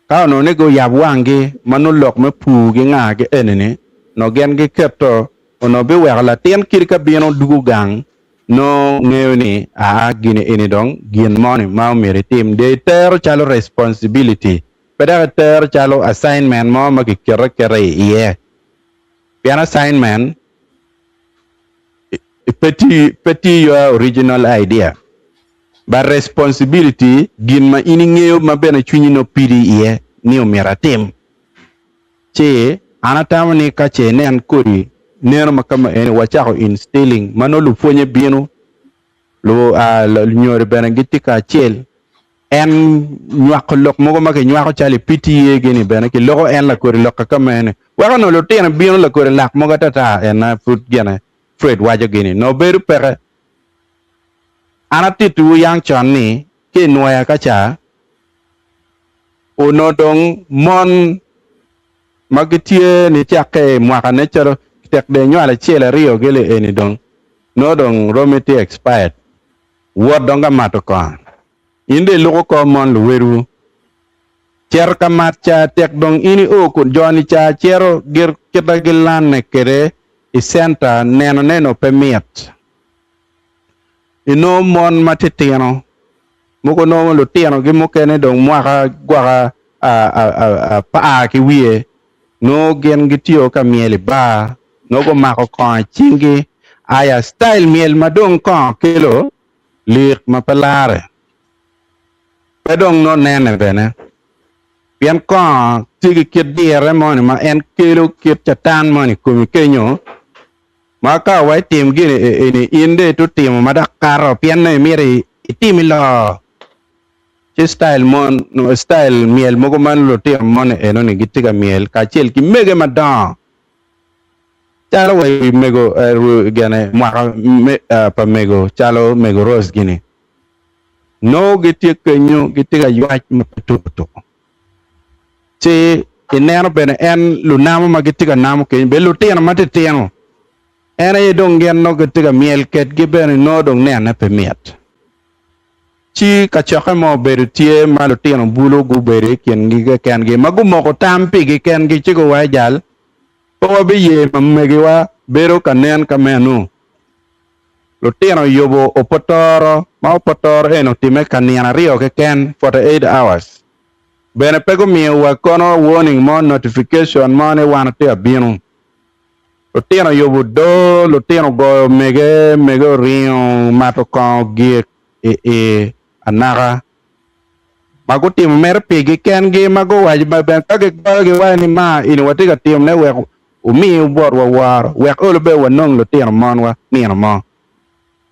ka onongo ni guyab wanggi ma nongo lok me pur gi nga gi eni-ni onongo gin giketo onongo biweko latin kadi ka bino dugo gang nongo ngeyo ni aa gini eni dong gin moni ma omyero itim dong itero calo responsibility pe dok itero calo assignment mo ma kiketo aketa iye pien assignment pe tye pe tye your original idea but responsibility gin ma in ingeyo ma bene cwinyi nongo pidi iye ni omyero atim. Ci an atamo ni ka ce inen kodi neno ma kama eni wacako instilling ma nongo lupwonye bino lunyodo bene gitye kacel en nywako lok mogo ma kinywako calo i PTA gini bene kiloko en lakodi lok kaka eni weko nongo lutino bino lakodi lak mogo atata en pud gine Fred waco gini nongo bedo peke. An atittiwu yang con ni ki i nwoya ka ca onongo dong mon ma gitye nicakke i mwakane calo tek dong inywalo acel aryo gili eni dong nongo dong romi tye expired wot dong ka mato kongo. In dong iluko kor mon luwedwu. Cito ka mat ca tek dong in io kun jo-ni ca cito kit ma gilanne kwede i centa nenone onongo pe mit. Inongo mon matitino mogo nongo lutinogi mukene dong mwaka gwaka apar ki wiye nongo gin gitiyo ka myel i bar nongo gumako kongo i cinggi aya style myel ma dong kongo kelo lik ma pe lare pe dong nongo nene bene pien kongo tye ki kit dirre moni ma en kelo kit catan moni i komi kenyo ma ka wa itim gini eni in dong ito timo ma dok kato pien nongo imito itim iloo ci style mon style myel mogo ma lutino moni enoni gitye ka myel kacel ki mege madongo calo wa i mego gene mwaka pa mego calo mego Rose gini nongo gitye kenyo gitye ka ywac ma pe tuko tuko ci ineno bene en lunamo ma gitye ka namo kenyo bene lutino matitino en aye dong gin nongo gitye ka myel kedgi bene nongo dong nene pe mit. Ci kacokke mo obedo tye ma lutino bulu gubedo i kingi kekengi ma gumoko tam pigi kengi ci guwaco jal Pe wabiye ma megiwa bedo ka nen ka meno. Lutino oyubo opotoro ma opotoro eni otimme ka nino aryo keken, 48 hours. Bene pe gumiyo wa kono warning mo, notification mo ni wan watye ka bino. Lutino oyubo doo, lutino ogoyo omege, mege oringo omato kongo ogik i i anaka. Ma gutimo mere pigi kengi ma guwaco ma bene ka gigoyo giwaco ni ma eni watye ka timone wek wumiu botwa woro, wek olo bene wanong lutino monwa nino mo,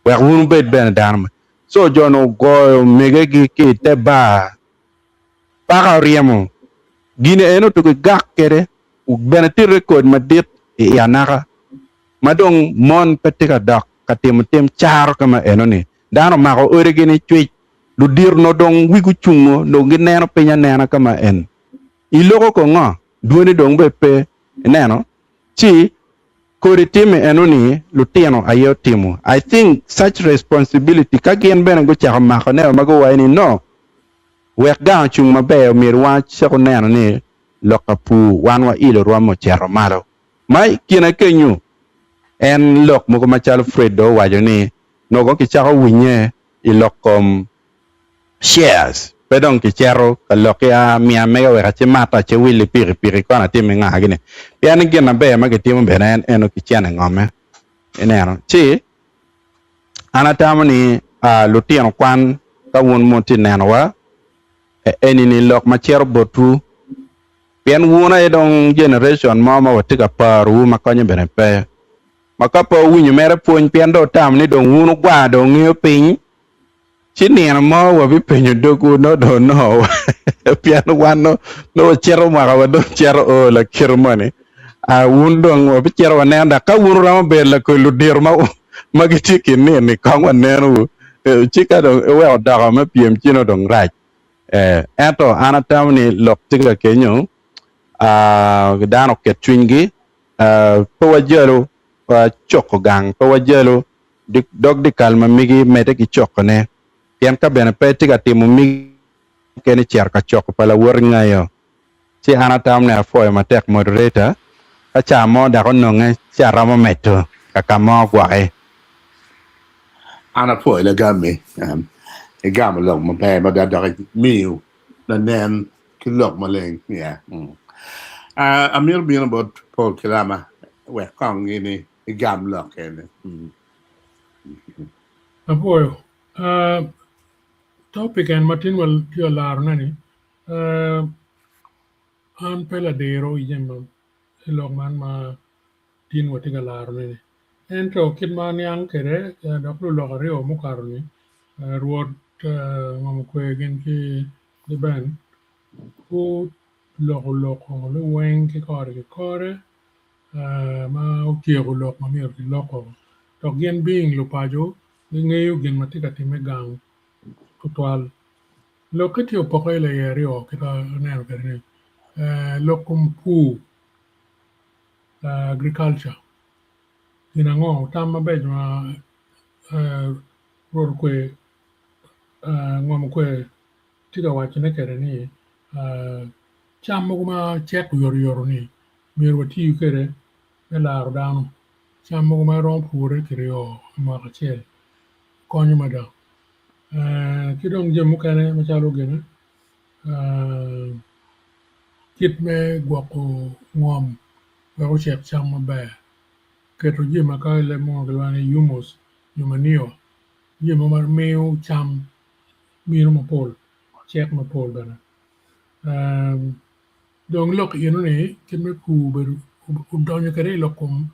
wek wun wubed bene dano ma. Co jo-nu ogoyo omegegi ki i te bar, paka oryemo gin eno otugo gak kwede, bene tye rekod madit i anaka ma dong mon pe tye ka dok ka timo tim caro ka ma eno-ni. Dano omako odigi-ni cwic, ludito-nu dong wigi ocungo dong gineno piny anena ka ma en. Iloko ko ngo? Dwoni dong bene pe ineno? Ci kodi time eno ni lutino aye otimo. I think such responsibility ka gin bene gucako mako ne ma guwaco ni no wek gang ocung maber omyero wan wacako neno ni lok pa pur wan wailo rwom ocito malo. Ma i kine kenyo en lok mogo macalo Fred dong owaco ni nongo kicako winye i lok kom shares pe dong kicito ka lok ki a miya mega wek acimata aciwil i pikipiki kono atim nga gini pien ni gin maber ma gitimo bene en eno ki cene ngome ineno ci an atamo ni lutino kwan ka wun ma wutye nenowa eni ni lok ma cito botwu pien wun aye dong generation mo ma watye ka parowu ma konye bene pe ma ka pe wuwinyo mere pwony pien dong wutamo ni dong wun wugwar dong wungeyo piny Ci nino mo wabipenyo dogwu nongo dong onongo pien wan nongo wacito mwaka wa dong cito o lakite moni wun dong wabicito waneno dok ka wun wuromo bedo lakodi ludito ma gitye ki nino-ni kong wanenowu ci ka dong iweko odoko me pyem ci nongo dong rac ento an atamo ni lok tye ka kenyo dano oket cwinygi pe wajalo coko gang pe wajalo Dog dyekal ma migi medde ki cokone, pien ka bene pe itye ka timo migi mukene icito ka coko pa lawoti ngayo. Ci an atamo ni apwoyo matek moderator, ka ca mo dok ononge ci aromo medo ka ka mo gwoki. An apwoyo lagammi, igamo lok maber mada dok imiyo lanen ki lok maleng. Amito bino bot Paul Kilama wek kong gini igam lok eni. Apwoyo. Topic en ma tin watye ka larone ni an pe ladiro i jami i lok man ma tin watye ka larone ni ento kit ma aniang kwede dok lulok aryo mukato ni Rwot ngom okwe gin ki Ben guloko lok liweng ki kore ki kore ma otyeko lok ma myero kiloko dok gin being lupaco gingeyo gin ma tye ka timme gang tutwal. Lokke tye opokke i iye aryo kit ma aneno kwede ni lok kom pur agriculture gin ango tam mabeco ma Rwot okwe ngom okwe tye ka wacone kwede ni cam mogo ma cek oyotoyot ni myero wati kwede me laro dano. Cam mogo ma iromo pure kiryo i mwaka acel konyo mada ki dong jami mukene macalo gine kit me gwoko ngom wek ocek cam maber keto jami ma ka i leb munu kilwongo ni humus nyo manure jami mogo ma miyo cam bino mapol cek mapol bene. Dong lok enoni kit me pur obedo odonyo kwede i lok kom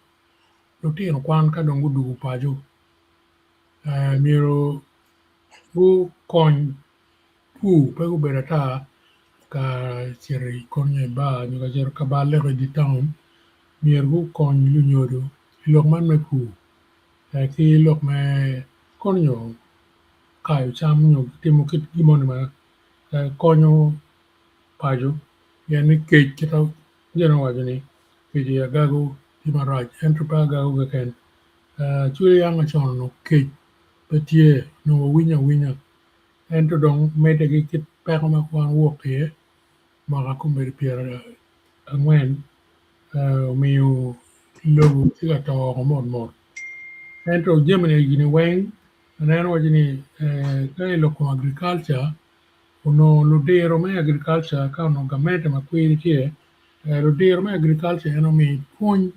lutino kwan ka dong gudwogo paco myero gukony pur pe gubed ata ka cito i konyo i bar nyo ka cito ka balle i dye taun myero gukony lunyodo i lok man me pur ki lok me konyo kayo cam nyo timo kit gin moni ma konyo paco pien ni kec kit ma Jen owaco ni kec i agago tye marac ento pe agago keken cwiny yam macon onongo kec pe tye onongo wawinyo awinya ento dong medde ki kit peko ma wan wok iye mwaka kombeddi 40 omiyo lobo tye ka to woko motmot ento jami-ni eni weng aneno waci ni ka i lok kom agriculture. Onongo ludiro me agriculture ka onongo gamente ma kwiri tye, ludiro me agriculture en omiyo pwony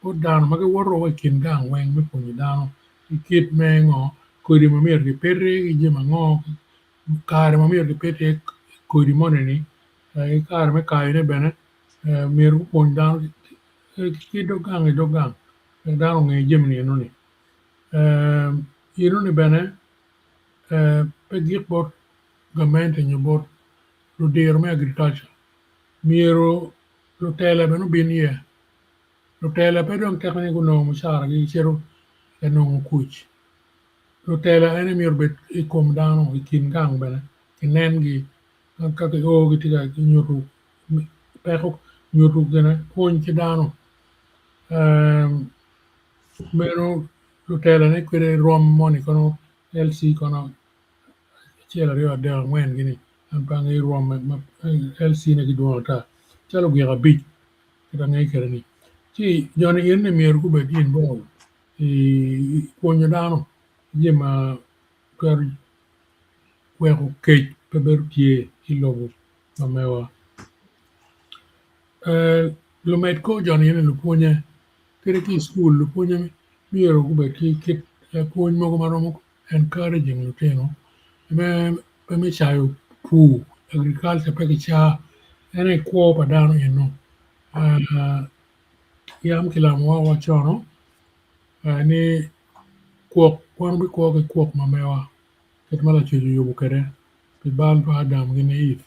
bot dano ma giwoto woko i kin gang weng me pwonyo dano ki kit me ngo kodi ma myero kipiti ki jami ango kare ma myero kipit iye kodi moni-ni ki kare me kayone bene myero gupwony dano ki dog gang i dog gang wek dano onge jami enoni. Enoni bene pe gik bot gamente nyo bot ludiro me agrikalca myero lutela bene obin iye. Lutela pe dong teko ni gunongo mucaragi gicito ka nongo kuc. Lutela ene myero obed i kom dano i kin gang bene kinengi ka gio gitye ka nyuto peko nyuto gine pwony ki dano meno lutelane kwede rwom moni kono LC kono acel aryo adek angwen gini an pe angeyo rwom ma LC ne gidwong ata calo ogiko abic kit angeyo kwede ni ci joni eni myero gubed involved i pwonyo dano jami ma twero weko kec pe bedo tye i lobo ma mewa. Lumed kor joni eni lupwonye kadi ki i cukul lupwonye myero gubed ki kit pwony mogo ma romo encouraging lutino pe me cayo pur agriculture pe kicaa en aye kwo pa dano eno yam kilamowa wa con ni kwok wan wabikwo ki kwok ma mewa kit ma Lacwec oyubo kwede pi bal pa Adam gin ki Eve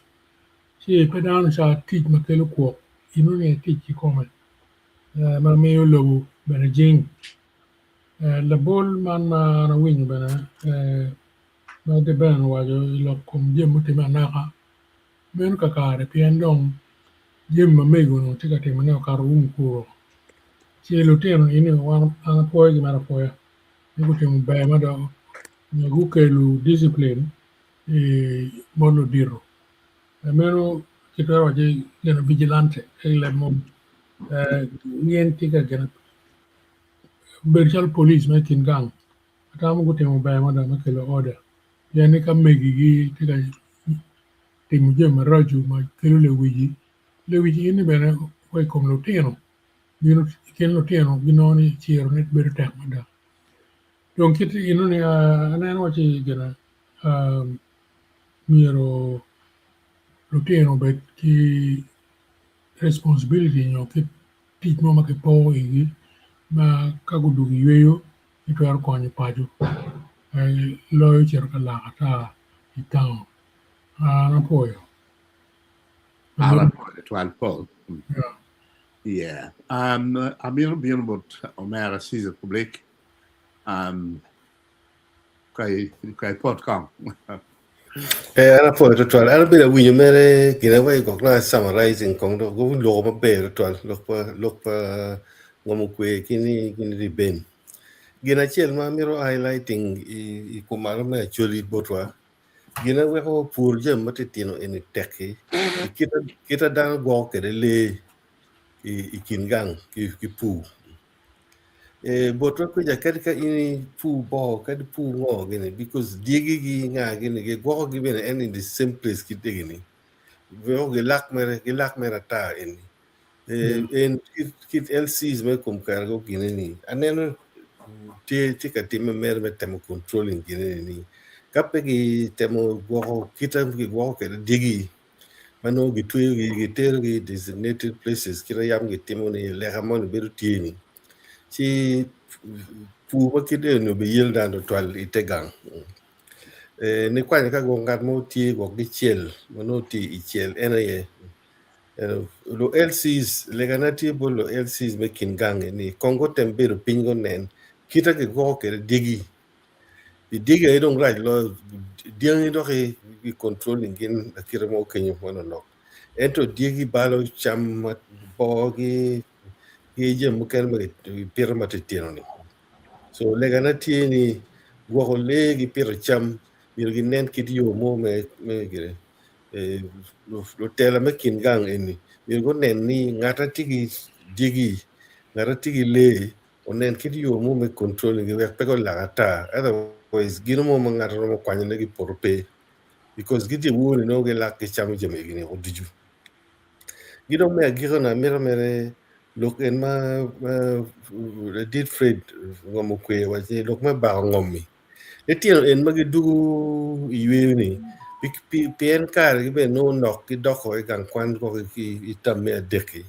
ci pe dano ca tic ma kelo kwok inongo ni tic kikome ma miyo lobo bene jing. Labol man ma an awinyo bene ma Deben owaco i lok kom jami mutimme anaka meno kakare pien dong jami ma mego onongo tye ka timone okato wun kuro ci lutino eni an apwoyogi mere apwoya ni gutimo ber mada nyo gukelo discipline bot ludito meno kitwero waco ni vigilante i leb mogo gin tye ka gine bedo calo police ma i kin gang atamo gutimo ber mada me kelo order pien ni ka megigi tye ka timo jami maraco ma kelo lewici, lewic eni bene wa i kom lutino bino i kin lutino ginongo ni cirone bedo tek mada dong kit enoni aneno waci gine myero lutino obed ki responsibility nyo kit tic mo ma kipoko igi ma ka gudwogo i yweyo gitwero konyo paco loyo cito ka lak ata i taun. An apwoyo. An apwoyo twal Paul. Yeah. Amito bino bot omera Caesar Public. Ka ipot kong. Eh, an apwoyo twatwal. An abedo awinyo mere gin aye gwok nongo summarizing kong dok guloko maber twatwal lok pa lok pa ngom okwe ki ni gin riben. Gin acel ma amito highlighting i kumalo me Acholi botwa gin aye weko pur jami matitino eni tekki i kita dano gwoko kwede lee i kin gang ki pur. Botwa kuca kadi ka in ipur boo kadi ipur ngo gini because dyegi gi nga gini gigwoko gi bene en in the same place ki dyegi ni weko gilak mere gilak mere ata eni en kit LCs me kom kare go gine ni aneno tye tye ka timme mere me temo controlling gine ni ka pe gitemo gwoko kita gigwoko kwede dyegi ma nongo gitweyogi giterogi i designated places kit ma yam gitimo ni leka moni bedo tye ni ci pur ma kit eni obiyel dano tutwal i te gang nikwanyo ka gwok ngat mo tye gwok gicel ma nongo tye i cel en aye lu LCs legana tye bot lu LCs me kin gang ni kong gutem bedo piny gunen kita gigwoko kwede dyegi Pi dyegi aye dong rac loyo dyangi dok i controlling gin lakite mo kenyo manonok ento dyegi balo cam ma boogi ki jami mukene ma kipito matitino ni so legana tye ni gwoko lee ki pito cam myero ginen kit yo mo me gine lutela me kin gang eni myero gunen ni ngat ma tye ki dyegi ngat ma tye ki lee onen kit yo mo me controlling gi wek pe gulak ata otherwise gino mo ma ngat romo kwanyone ki i poto pe. Because gitye woni nongo gilak gicamo jami egi ni ducu. Gi dong me agiko na amito mere lok en ma ladit Fred ngom okwe waco ni lok me bako ngom-mi. Litino en ma gidwogo i yweyo ni pien kare gi bene nongo nok gidoko i gang kwan gwok i tam me adek-ki.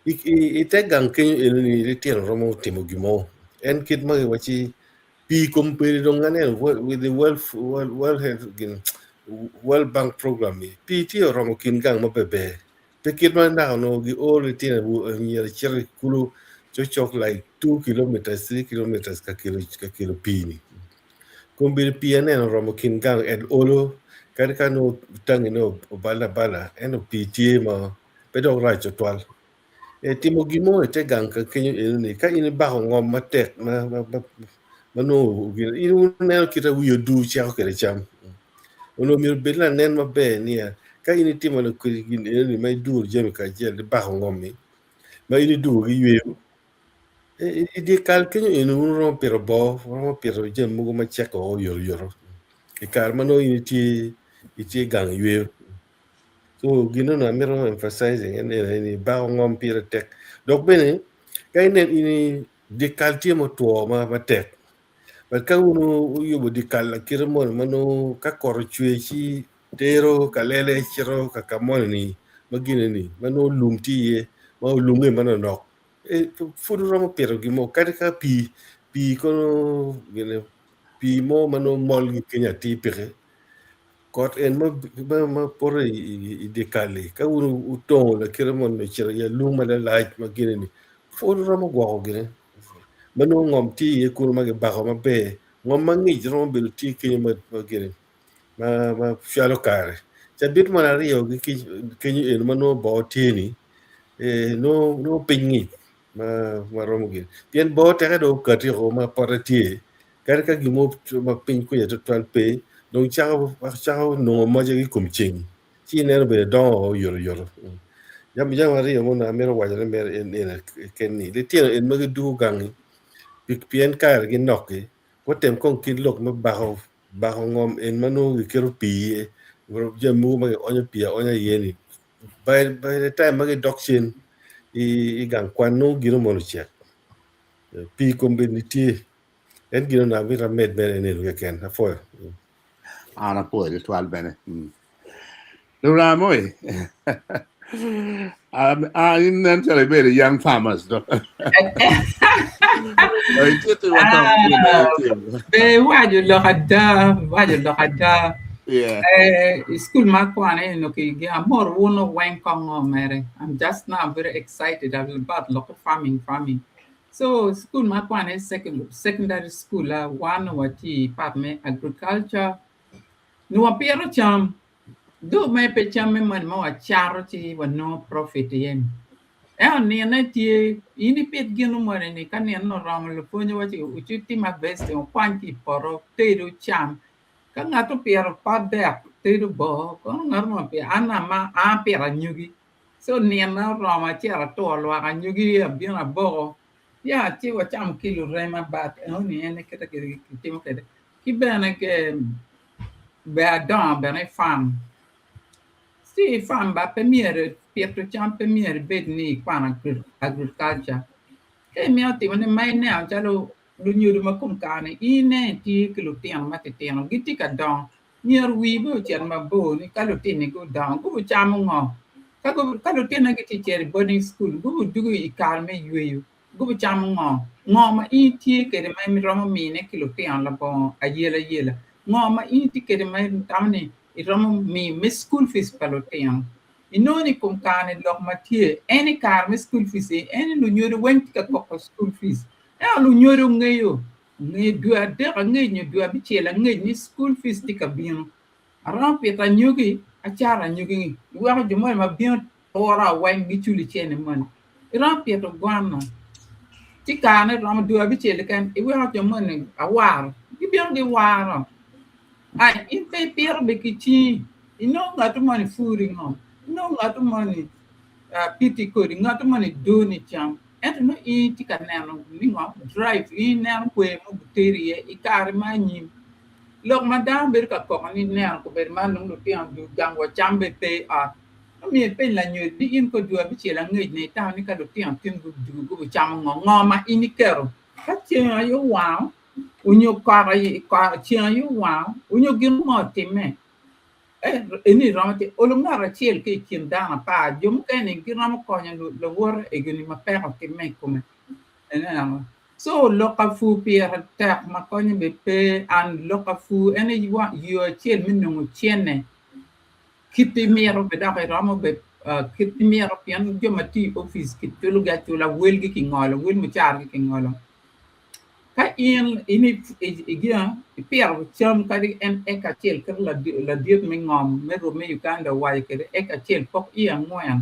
I te gang kenyo eno ni litino romo timo gin mo. En kit ma giwacci pii kom peri dong aneno with the world, world, world health gin World Bank program ni pii tye oromo kin gang maber pe kit ma naka onongo gio litino anyira cito i kulu cokcok like 2 kilometers 3 kilometers ka kelo ka kelo pii ni kombeddi pii aneno oromo kin gang en olo kadi ka nongo tangi ne obale abala ento pii tye ma pe dok rac tutwal. E timo gin mo i te gang ka kenyo eno ni ka in ibako ngom matek ma ma ma ma nongo gin in ineno kit ma wi odur ceko kwede cam. Onongo myero obed lanen maber niya ka in itimo gin eno ni ma iduro jami kacel ibako ngom-mi ma in idwogo ki yweyo i dye kal kenyo eno wun wuromo pito boo wuromo pito jami mogo ma ceko oyotoyot i kare ma nongo in itye itye gang yweyo. So gin onongo amito emphasizing en ene ni bako ngom pire tek dok bene ka inen in dye kal tye ma otwo matek but ka wun wuyubo dye kal lakite moni ma nongo ka kot ocwe ci tero kalele cito ka ka moni ni ma gine ni ma nongo lum tye iye ma olunge manoknok pud wuromo pito gin mo kadi ka pii pii kono gine pii mo ma nongo mol ki kenyo atir peke Kot en ma poto i dye kal-li, ka wun wutongo lakite moni ocito i alum ma lalac ma gine-ni, pud wuromo gwoko gine ma nongo ngom tye iye kunu ma kibako maber. Ngom mangic romo bedo tye kenyo ma gine ma cwalo kare. Cabit mon aryo kenyo eno ma nongo boo tye-ni, nongo piny ngic ma romo gine pien boo teke dong okati woko ma pote tye. Kadi ka gin mo ma piny kwija twatwal pe, dong cako cako nongo moce ki i kom ceng, ci ineno bene dongo oyotoyot. Jami jami aryo ma onongo amito wacone mere en ene keken ni, litino eni ma gidwogo gangi pien karegi nok-ki, gutem kong kit lok me bako bako ngom eni ma nongo giketo pii iye, jami mogo ma gionyo pii aonya iye-ni by the time ma gidok cen i gang kwan nongo gino moni ocek. Pii kombeddi tye. En gin onongo amito amed mere nenu keken. Apwoyo. An apwoyo tutwal bene. Luram oi. In nen calo ibedo young farmers do. Be iwaco lok ada, iwaco lok ada. Yeah. Eh, i school ma akwano eno ki amor wun weng kong ngo mere. I'm just now very excited about lok farming farming. So school ma akwano i secondary school a wan watye i part me agriculture nongo wapito cam though mere pe camme moni ma wacato ci wanongo profit iye ni ento nine tye in ipit gino moni ni ka nino oromo lupwonye waci wucitim harvesting wukwany ki i poto wuted wucam ka ngat opito pot dek tedo boo kono ngat mo opito an an apito anyogi Co nino oromo acito aturo lwak anyogi abino aboko ya ci wacamo ki lurema but enoni en aye kite kitimo kwede ki bene ber adongo bene i farm ci i farm ba pe myero pito cam pe myero ibed ni ikwano agriculture ka imito timone ma ineno calo lunyodo ma kom kare-ni in inen itye ki lutino matitino gitye ka dongo Myero wii bene ocit mabor ni ka lutini gudongo gubucamo ngo? Ka lutine gitye cito i boarding school gubudwogo i kare me yweyo gubucamo ngo? Ngo ma in itye kwede ma iromo mine ki lutino labongo ayelayela? Ngo ma in itye kwede ma itamo ni iromo miyo me school fees pa lutino? Inongo ni i kom kare-ni lok ma tye en i kare me school fees en ni lunyodo weng tye ka koko school fees ento lunyodo ngeyo Nge dwe adek angec nyo dwe abicel angec ni school fees tye ka bino. Aromo pito anyogi, acato anyogi-ni. Iweko jo moni ma bino tura weng giculo cente moni. Iromo pito gwana ci karene romo dwe abicel keken iweko jo moni awaro gibino giwaro. Ai in pe ipito bene ki cingi inongo ngat moni puri ngo, inongo ngat moni piti kodi, ngat moni doni cam. Ento nongo in itye ka neno ni ngo drive in ineno kwer ma guteri iye i kare ma anyim. Lok ma dano bedo ka koko ni neno kobedo man dong lutino du gang wa cam bene pe i ot. Omiyo ipeny lanyodo ni in ko dwe abicel angec ni itamo ni ka lutino tin gudugo gucamo ngo, ngo ma in iketo? Ka ceng aye owango onyo kot aye ceng aye owango onyo gin mo otimme, eni romo timo olo ngat acel ki i kin dano apar jo mukene giromo konyo lawote egoni ma peko otimme i kome. Ineno? So lok ka pur pire tek ma konyo bene pe and lok ka pur en aye yo acel me nongo cene kit imito be dok iromo be kit imito pien jo ma tiyo i opic kiculogi acula welgi kingolo wel mucaragi kingolo. Ka in ipito cam kadi en eka acel kit ladit me ngom me rwom me Uganda owaco kwede eka acel pok iye angwen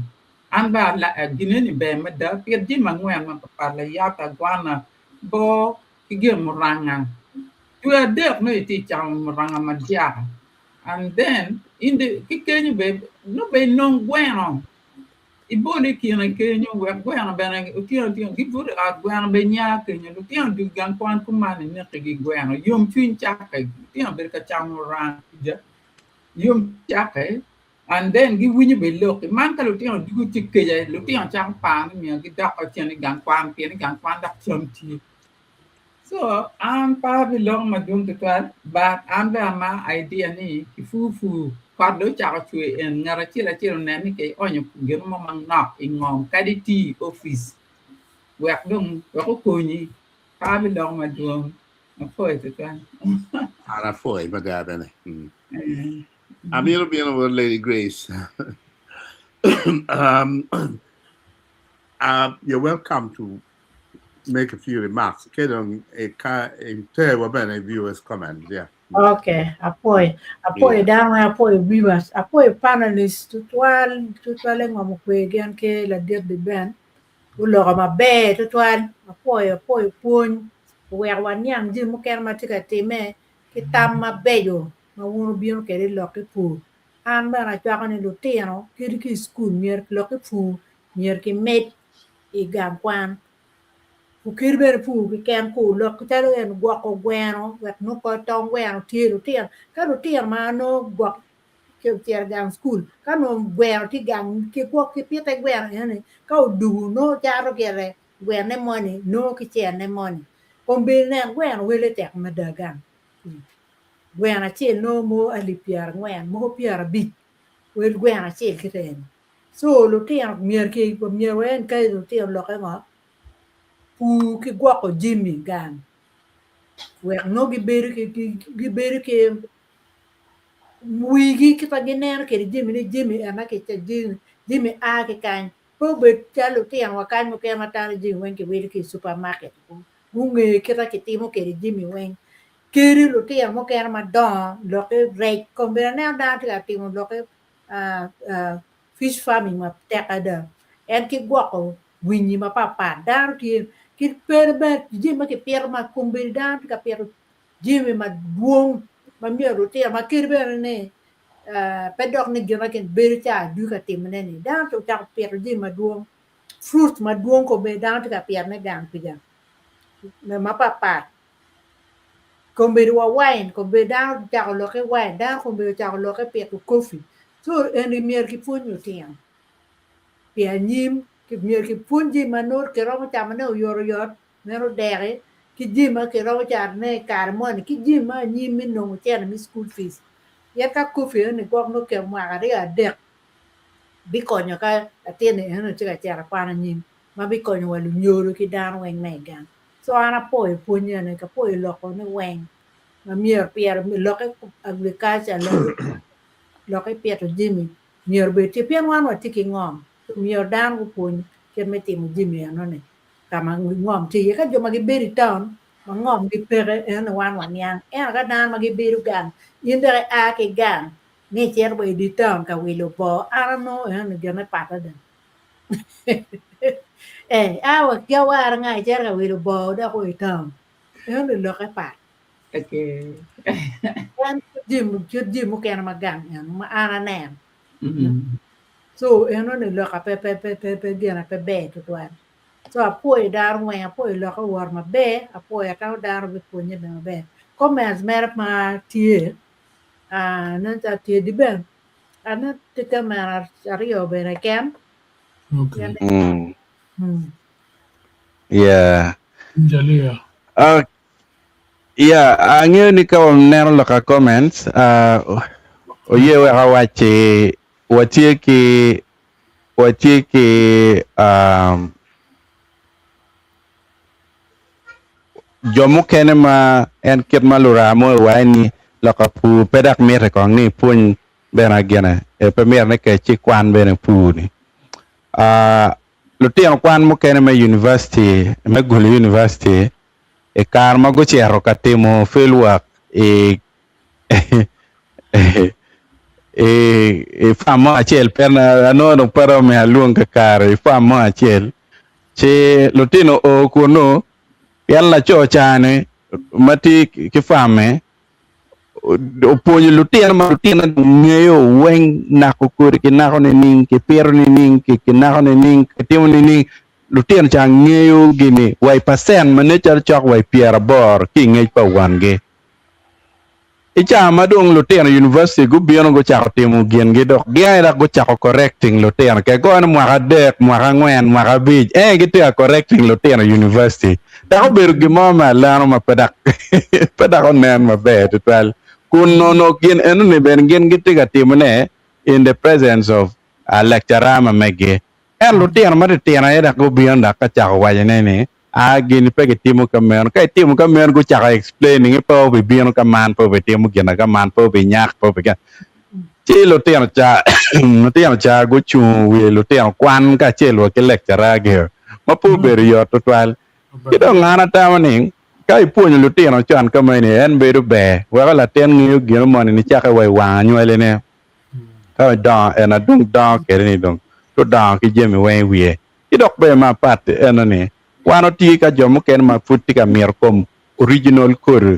An bene gin eni ber mada pit jami angwen mapapat layat, agwana, boo ki gin muranga. Dwe adek nongo itye camo muranga madyaka and then ki kenyo bene nongo bene inong gweno ibol i kine kenyo wek gweno bene otyeno otyeno gibuto i ot gweno bene nya kenyo lutino dul gang kwan kuman inekigi gweno yomcwiny cakke lutino bedo ka camo muranga yom cakke. And then giwinyo bene lok-ki. Man ka lutino ducu tye keca, lutino cako paro ni myero gidok cen i gang kwan pien i gang kwan dok cam tye. So an pe abiloko madwong tutwal but an bene amaro idea ni kipur pur kot dong ocako cwer en ngat acel acel onen ni kionyo gin mo manok i ngom kadi iti i opic wek dong wek okonyi pe abiloko madwong apwoyo tutwal. An apwoyi mada bene. Amito bino bot Lady Grace. You're welcome to make a few remarks. Ke dong iter wa bene viewers comment. Yeah. Okay, apwoyo. Apwoyo dano weng, apwoyo viewers, apwoyo panelists tutwal, tutwal engom okwe gin ki ladit di Ben. Guloko maber tutwal. Apwoyo, apwoyo pwony. Oweko waniang jami mukene ma tye ka time ki tam mabeco ma wun wubino kwede i lok ki pur. An bene acwako ni lutino kadi ki i cukul myero lok ki pur myero kimed i gang kwan. Kadi bene pur keken kur lok calo en gwoko gweno wek nongo kor tong gweno tye lutino ka lutino ma nongo gwok ocito i gang cukul ka nongo gweno tye gang kigwok kipite gweno enoni ka odugu nongo cato gire gwene moni nongo ki cene moni kombeddi nen gweno wele tek mada gang. Gweno acel nongo mogo alip pyerangwen mogo pyerabic wel gweno acel kite eni co lutino myero ki myero wa encourage lutino lokke ngo pur ki gwoko jami gang wek nongo gibedo ki gibedo ki wigi kit ma gineno kwede jami ni jami ena ki jami a ki kany pe obed calo lutino wa kany mukene ma tano jami weng kiwilo ki i supermarket gunge kit ma kitimo kwede jami weng kadi lutino mukene madongo lokke rec kombeddi aneno dano tye ka timo lokke fish farming matek adada en ki gwoko winyi mapatpat dano tye ki bene jami ma kipito ma kombeddi dano tye ka pito jami madwong ma myero lutino ma kadi bene ni pe dok ni gin ma bedo ca ducu ka timone ni dano ocako pito jami madwong fruit madwong kombeddi dano tye ka pitone gang kuca mapatpat kombeddi wa wine kombeddi dano ocako lokke wine dano kombeddi ocako lokke pito coffee co eni myero kipwony lutino pi anyim myero kipwony jami ma nongo kiromo camone oyotoyot meno deki ki jami ma kiromo catone i kare moni ki jami ma anyim me nongo cente me school fees pien ka coffee eni gwok nongo oketo mwaka aryo adek bikonyo ka latin-ni eno tye ka cito i kwan anyim ma bikonyo wa lunyodo ki dano weng ma i gang. Co an apwoyo pwony eni apwoyo loko ni weng ma myero pire lokke agriculture lokke pito jami myero obed tye pien wan watye ki ngom myero dano gupwony kit me timo jami enoni ka ma ngom tye iye ka jo ma gibedo i taun ma ngomgi peke enoni wan waniang ento ka dano ma gibedo gang in dok ia ki gang ni icito wa i dye taun ka wilo boo an anongo enoni gine pat adada ee a wa ki awara nga icito ka wilo boo dok wa i taun enoni lokke pat Okay. En kit jami mukene ma gang eno ma an aneno so enoni loka pe pe pe pe pe gine pe ber tutwal so apwoyo dano weng apwoyo lokke owot maber apwoyo atamo dano bipwonye bene maber. Comments mere ma tye ah nen calo tye di ben ane tye comment aryo bene ken. Okay. Mm. Mm. Yeah. Jalia. Uh, yeah, angeyo ni ka waneno loka comments, uh, oye wek awacci watye ki watye ki um, jo mukene ma en kit ma luramo mo iwaco ni loka pur pe dok mitte kong ni ipwony bene agine eh, pe myero ni kec ci kwan bene pur ni. Uh, lutino kwan mukene me university me Gulu University i kare ma gucito ka timo field work i i i farm mo acel pe anongo dong pe romo miyo alwong kakare i farm mo acel ci lutino o kunu pien laco ca-ni ma tye ki farm-mi opwonyo lutino ma lutino dong ngeyo weng nako kodi kinako nining kipito nining kinako nining kitimo nining lutino ca ngeyo gini wa i pacent ma nen calo cok wa i pyeraboro ki i ngec pa wangi. I cawa ma dong lutino university gubino gucako timo gingi dok gin aye dok gucako correcting lutino ke goyo ni mwaka adek, mwaka angwen, mwaka abic en aye gitye ka correcting lutino university dok obedo gin mo me alano ma pe dok pe dok onen maber tutwal kun nongo gin enoni bene gin gitye ka timone in the presence of lecturer ma megi ento lutino matitino aye dok gubino dok ka cako wacone ni Aa gini pe gitimo ka meno. Ka itimo ka meno gucako explaining ni pe obibino ka man, pe obitimo gina ka man, pe obinyak, pe obi Ci lutino ca lutino ca gucungo wi lutino kwan kacel wa ki lecturer gi ma pe obedo yot tutwal. Ki dong an atamo ni ka ipwonyo lutino con ka meno en bedo ber weko latin ngeyo gino moni nicake wa i wang anywali ne ka odongo en adong dongo kwede ni dong tudongo ki jami weng i wiye. Ki dok ber ma apat eno ni, wan watye ka jo mukene ma pud tye ka mito kom original kodi,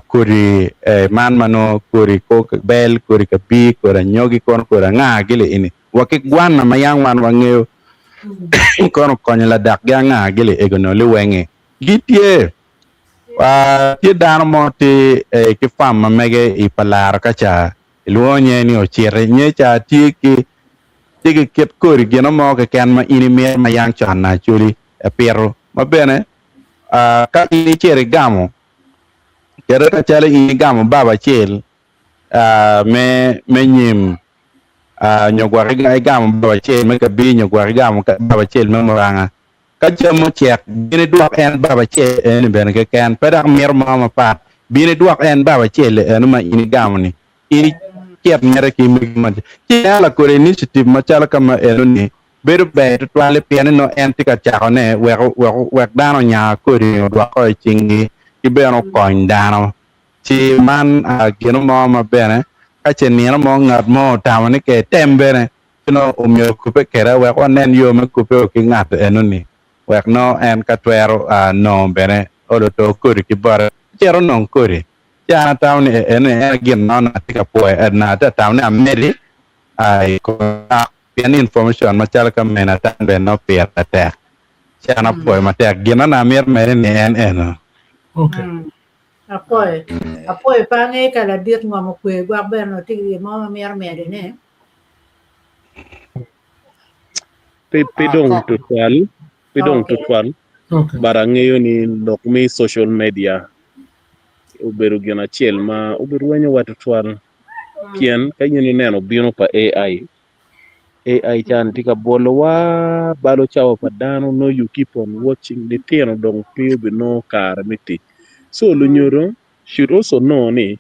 kodi man ma nongo kodi kor bel, kodi kabir, kodi anyogi kono kodi anga gili eni wa ki gwana ma yang wan wangeyo kono okonyo ladak gi anga gili ego nongo liwenge gitye. Tye dano mo tye ki farm ma mege i palaro ka ca Ilwongo nyinge ni ociti. Nyinge ca tye ki tye ki kit kodi gino mo keken ma in imito ma yang con na Acholi epito ma bene ka in icito igamo kede ka calo in igamo baba acel me me nyim nyo gwok igamo baba acel me kabir nyo gwok igamo baba acel me muranga Ka cam ocek, bin idwok en baba acel eni bene keken, pe dok mito mo mapat. Bin idwok en baba acel eno ma in igamo-ni, in icit mere ki megi ma Ci ineno lakodi initiative macalo ka ma eno-ni bedo ber tutwal-li pien ni nongo en tye ka cakone wek wek wek dano onya kodi-ni odwoko i cinggi ki bene okony dano. Ci man gino mo ma bene ka ce nino mo ngat mo otamo ni ke etem bene Ci nongo omyero okubbe kweda wek wanen yo me kubbe ki ngat enoni wek nongo en ka twero nongo bene olo to kodi ki bote cito nong kodi. Ci an atamo ni enoni en aye gin ma onongo atye ka pwoyo na atye ka tamo ni amedi i kom lok pien information macalo ka meno atan bene nongo pire tek. Ci an apwoyo matek gin ma onongo amito mede ni en eno. Okay. Apwoyo. Apwoyo pe angeyo ka ladit ngom okwe gwok bene onongo tye ki gin mo ma mito medo ne. Pe pe dong tutwal, pe dong tutwal, but angeyo ni lok me social media obedo gin acel ma obirwenyowa tutwal pien ka in ineno bino pa AI, AI ca ni tye ka bwolowa balo cawa pa dano nongo you keep on watching litino dong pe obinongo kare me tic so lunyodo should also know ni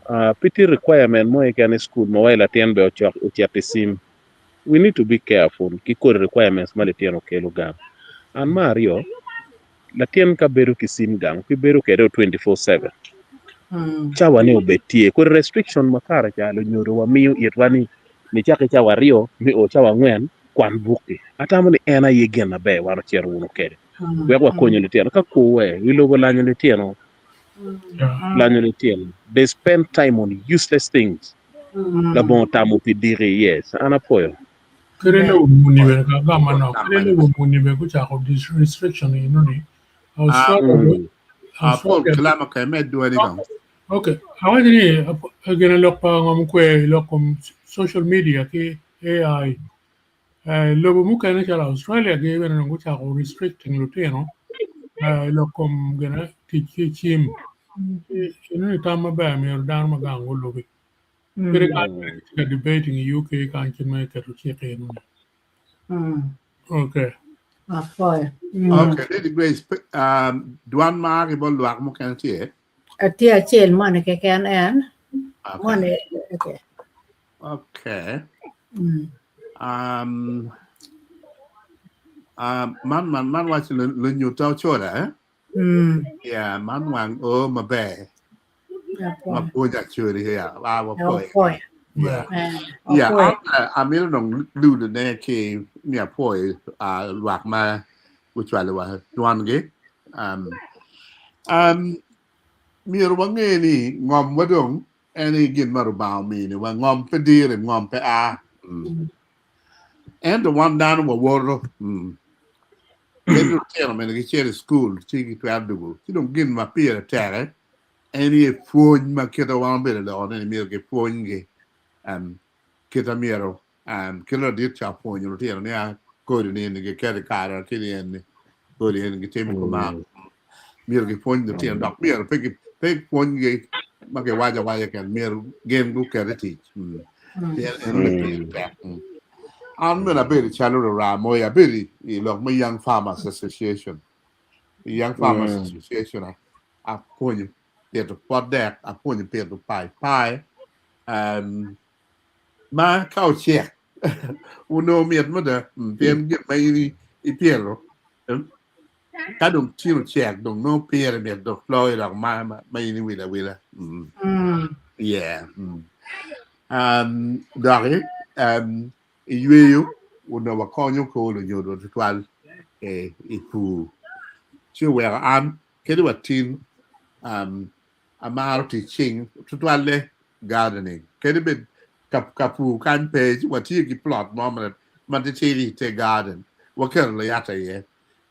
Pe tye requirement mo keken i cukul ma waci latin bene ocok ocit i cim. We need to be careful ki kodi requirements ma litino kelo gang. And me aryo, latin ka bedo ki cim gang pe bedo kwede 24/7. Cawa ne obed tye. Kodi restriction ma kare ca lunyodo wa miyo itwa ni nicak ki cawa aryo me o cawa angwen kwan buk-ki. Atamo ni en aye gin maber wan ocito wunu kwede wek wakonyu litino. Ka kwo we, wi lobo olanyo litino. Lanyo litino they spend time on useless things labongo tamo pi diki yes an apwoyo. Kadi lobo muni bene ka agam manok kadi lobo muni bene gucako this restriction eno ni Australia mm. Ah, Paul Kilama ka imed dwani dong. Okay. Awaco ni gin lok pa ngom kwe lok kom social media ki AI. Eh, lobo mukene calo Australia gi bene dong gucako restricting lutino eh, lok kom gin tic ki cim. Eno ni tam maber myero dano ma gang gulubi. Kede kany bene gitye ka debating i UK kany kit me keto cik eno ni. Okay. Apoyo. Okay, Lady Grace, um, dwan ma ki bo lwak mukene tye. Atye acel moni keken en. Okay. Moni, okay. Okay. Mm. Um, um, man man man wacho lunyuta ochola eh? Mm. Yeah, man wang o maber. Apoyo. Ma puonja chori ya. Ah, wapoyo. Apoyo. Yeah. Eh, Yeah, apoyo. an amito dong ludo ne ki mi apoyo uh, lwak ma gucwalo wa dwangi. Um, um, myero wange ni ngom wa dong en aye gin ma Rubanga ominiwa. Ngom pe dire, ngom pe a. Mm. Ento wan dano wawoto. Mm. Kadi lutino mene gicito i cukul ci gitwero dugo. Ci dong gin ma pire tek en aye pwony ma kite wan wabedo loko ni myero gipwonygi. Um, kite myero um, kite ladit ca opwonyo lutino ni a kodi ni eni giketo i kare ki ni eni kodi eni gitimo kuman. Myero gipwony lutino dok myero pe gi pe gipwonygi ma giwaco awaca keken myero gin guket i tic. Mm. Pien eno ni pire tek. Mm. An bene abedo calo lurra moyo abedo i, i lok me Young Farmers Association. I Young Farmers Association a- apwonyo pito pot dek, apwonyo pito paipai, um, ma ka ocek onongo mit mada mm, pien gin ma in ipito ka dong tin ocek dong nongo pire mit dok loyo dok ma ma in iwilo awila. Mm. Mm. Yeah. Mm. Um, doki um, iyweyo onongo wakonyo kor lunyodo tutwal eh, i pur. Ci oweko an kadi wa tin um, amaro tic cing tutwalle gardening. Kadi bed ka, ka pur kany pe, ci watye ki plot mo ma, ma titidi i te garden. Waketo layata iye.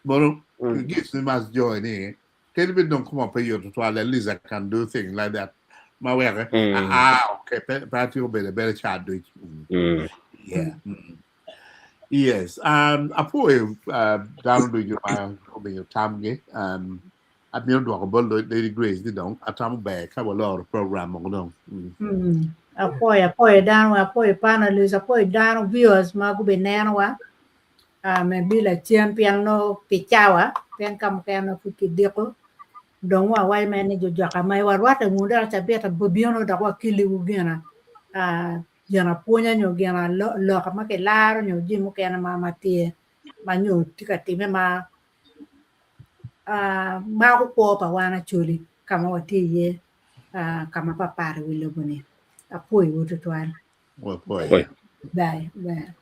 Mono, it gives me much joy ni kadi bed dong koma pe yot tutwal, at least I can do things like that. Ma weke, ah, okay, pe, pe atye bedo abeda ca duc. Mm. Yeah. Mm. Yes. Um, apwoyo uh, dano ducu ma omiyo tamgi. Um, Amito dwoko bot Lady Grace ni dong atamo ber ka waloro program mogo dong. Mm. Mm. Apwoyo, apwoyo dano, apwoyo panelists, apwoyo dano viewers ma gubinenowa. Um, bi lacen pien no pi cawa, pien ka mukene pud kidiko. Dong wa waco mere ni jojoka ma warwatte wunu dok cabit bibino dok wakiliwu gina uh, gin apwonya nyo gin aloka ma kilaro nyo jami mukene ma ma tye ma nyo tye ka time ma uh, mako kwo pa wan Acholi ka ma watye iye uh, ka ma papat i wi lobo-ni. Apwoyowu tutwal. Wapwoyo. Bye. Bye.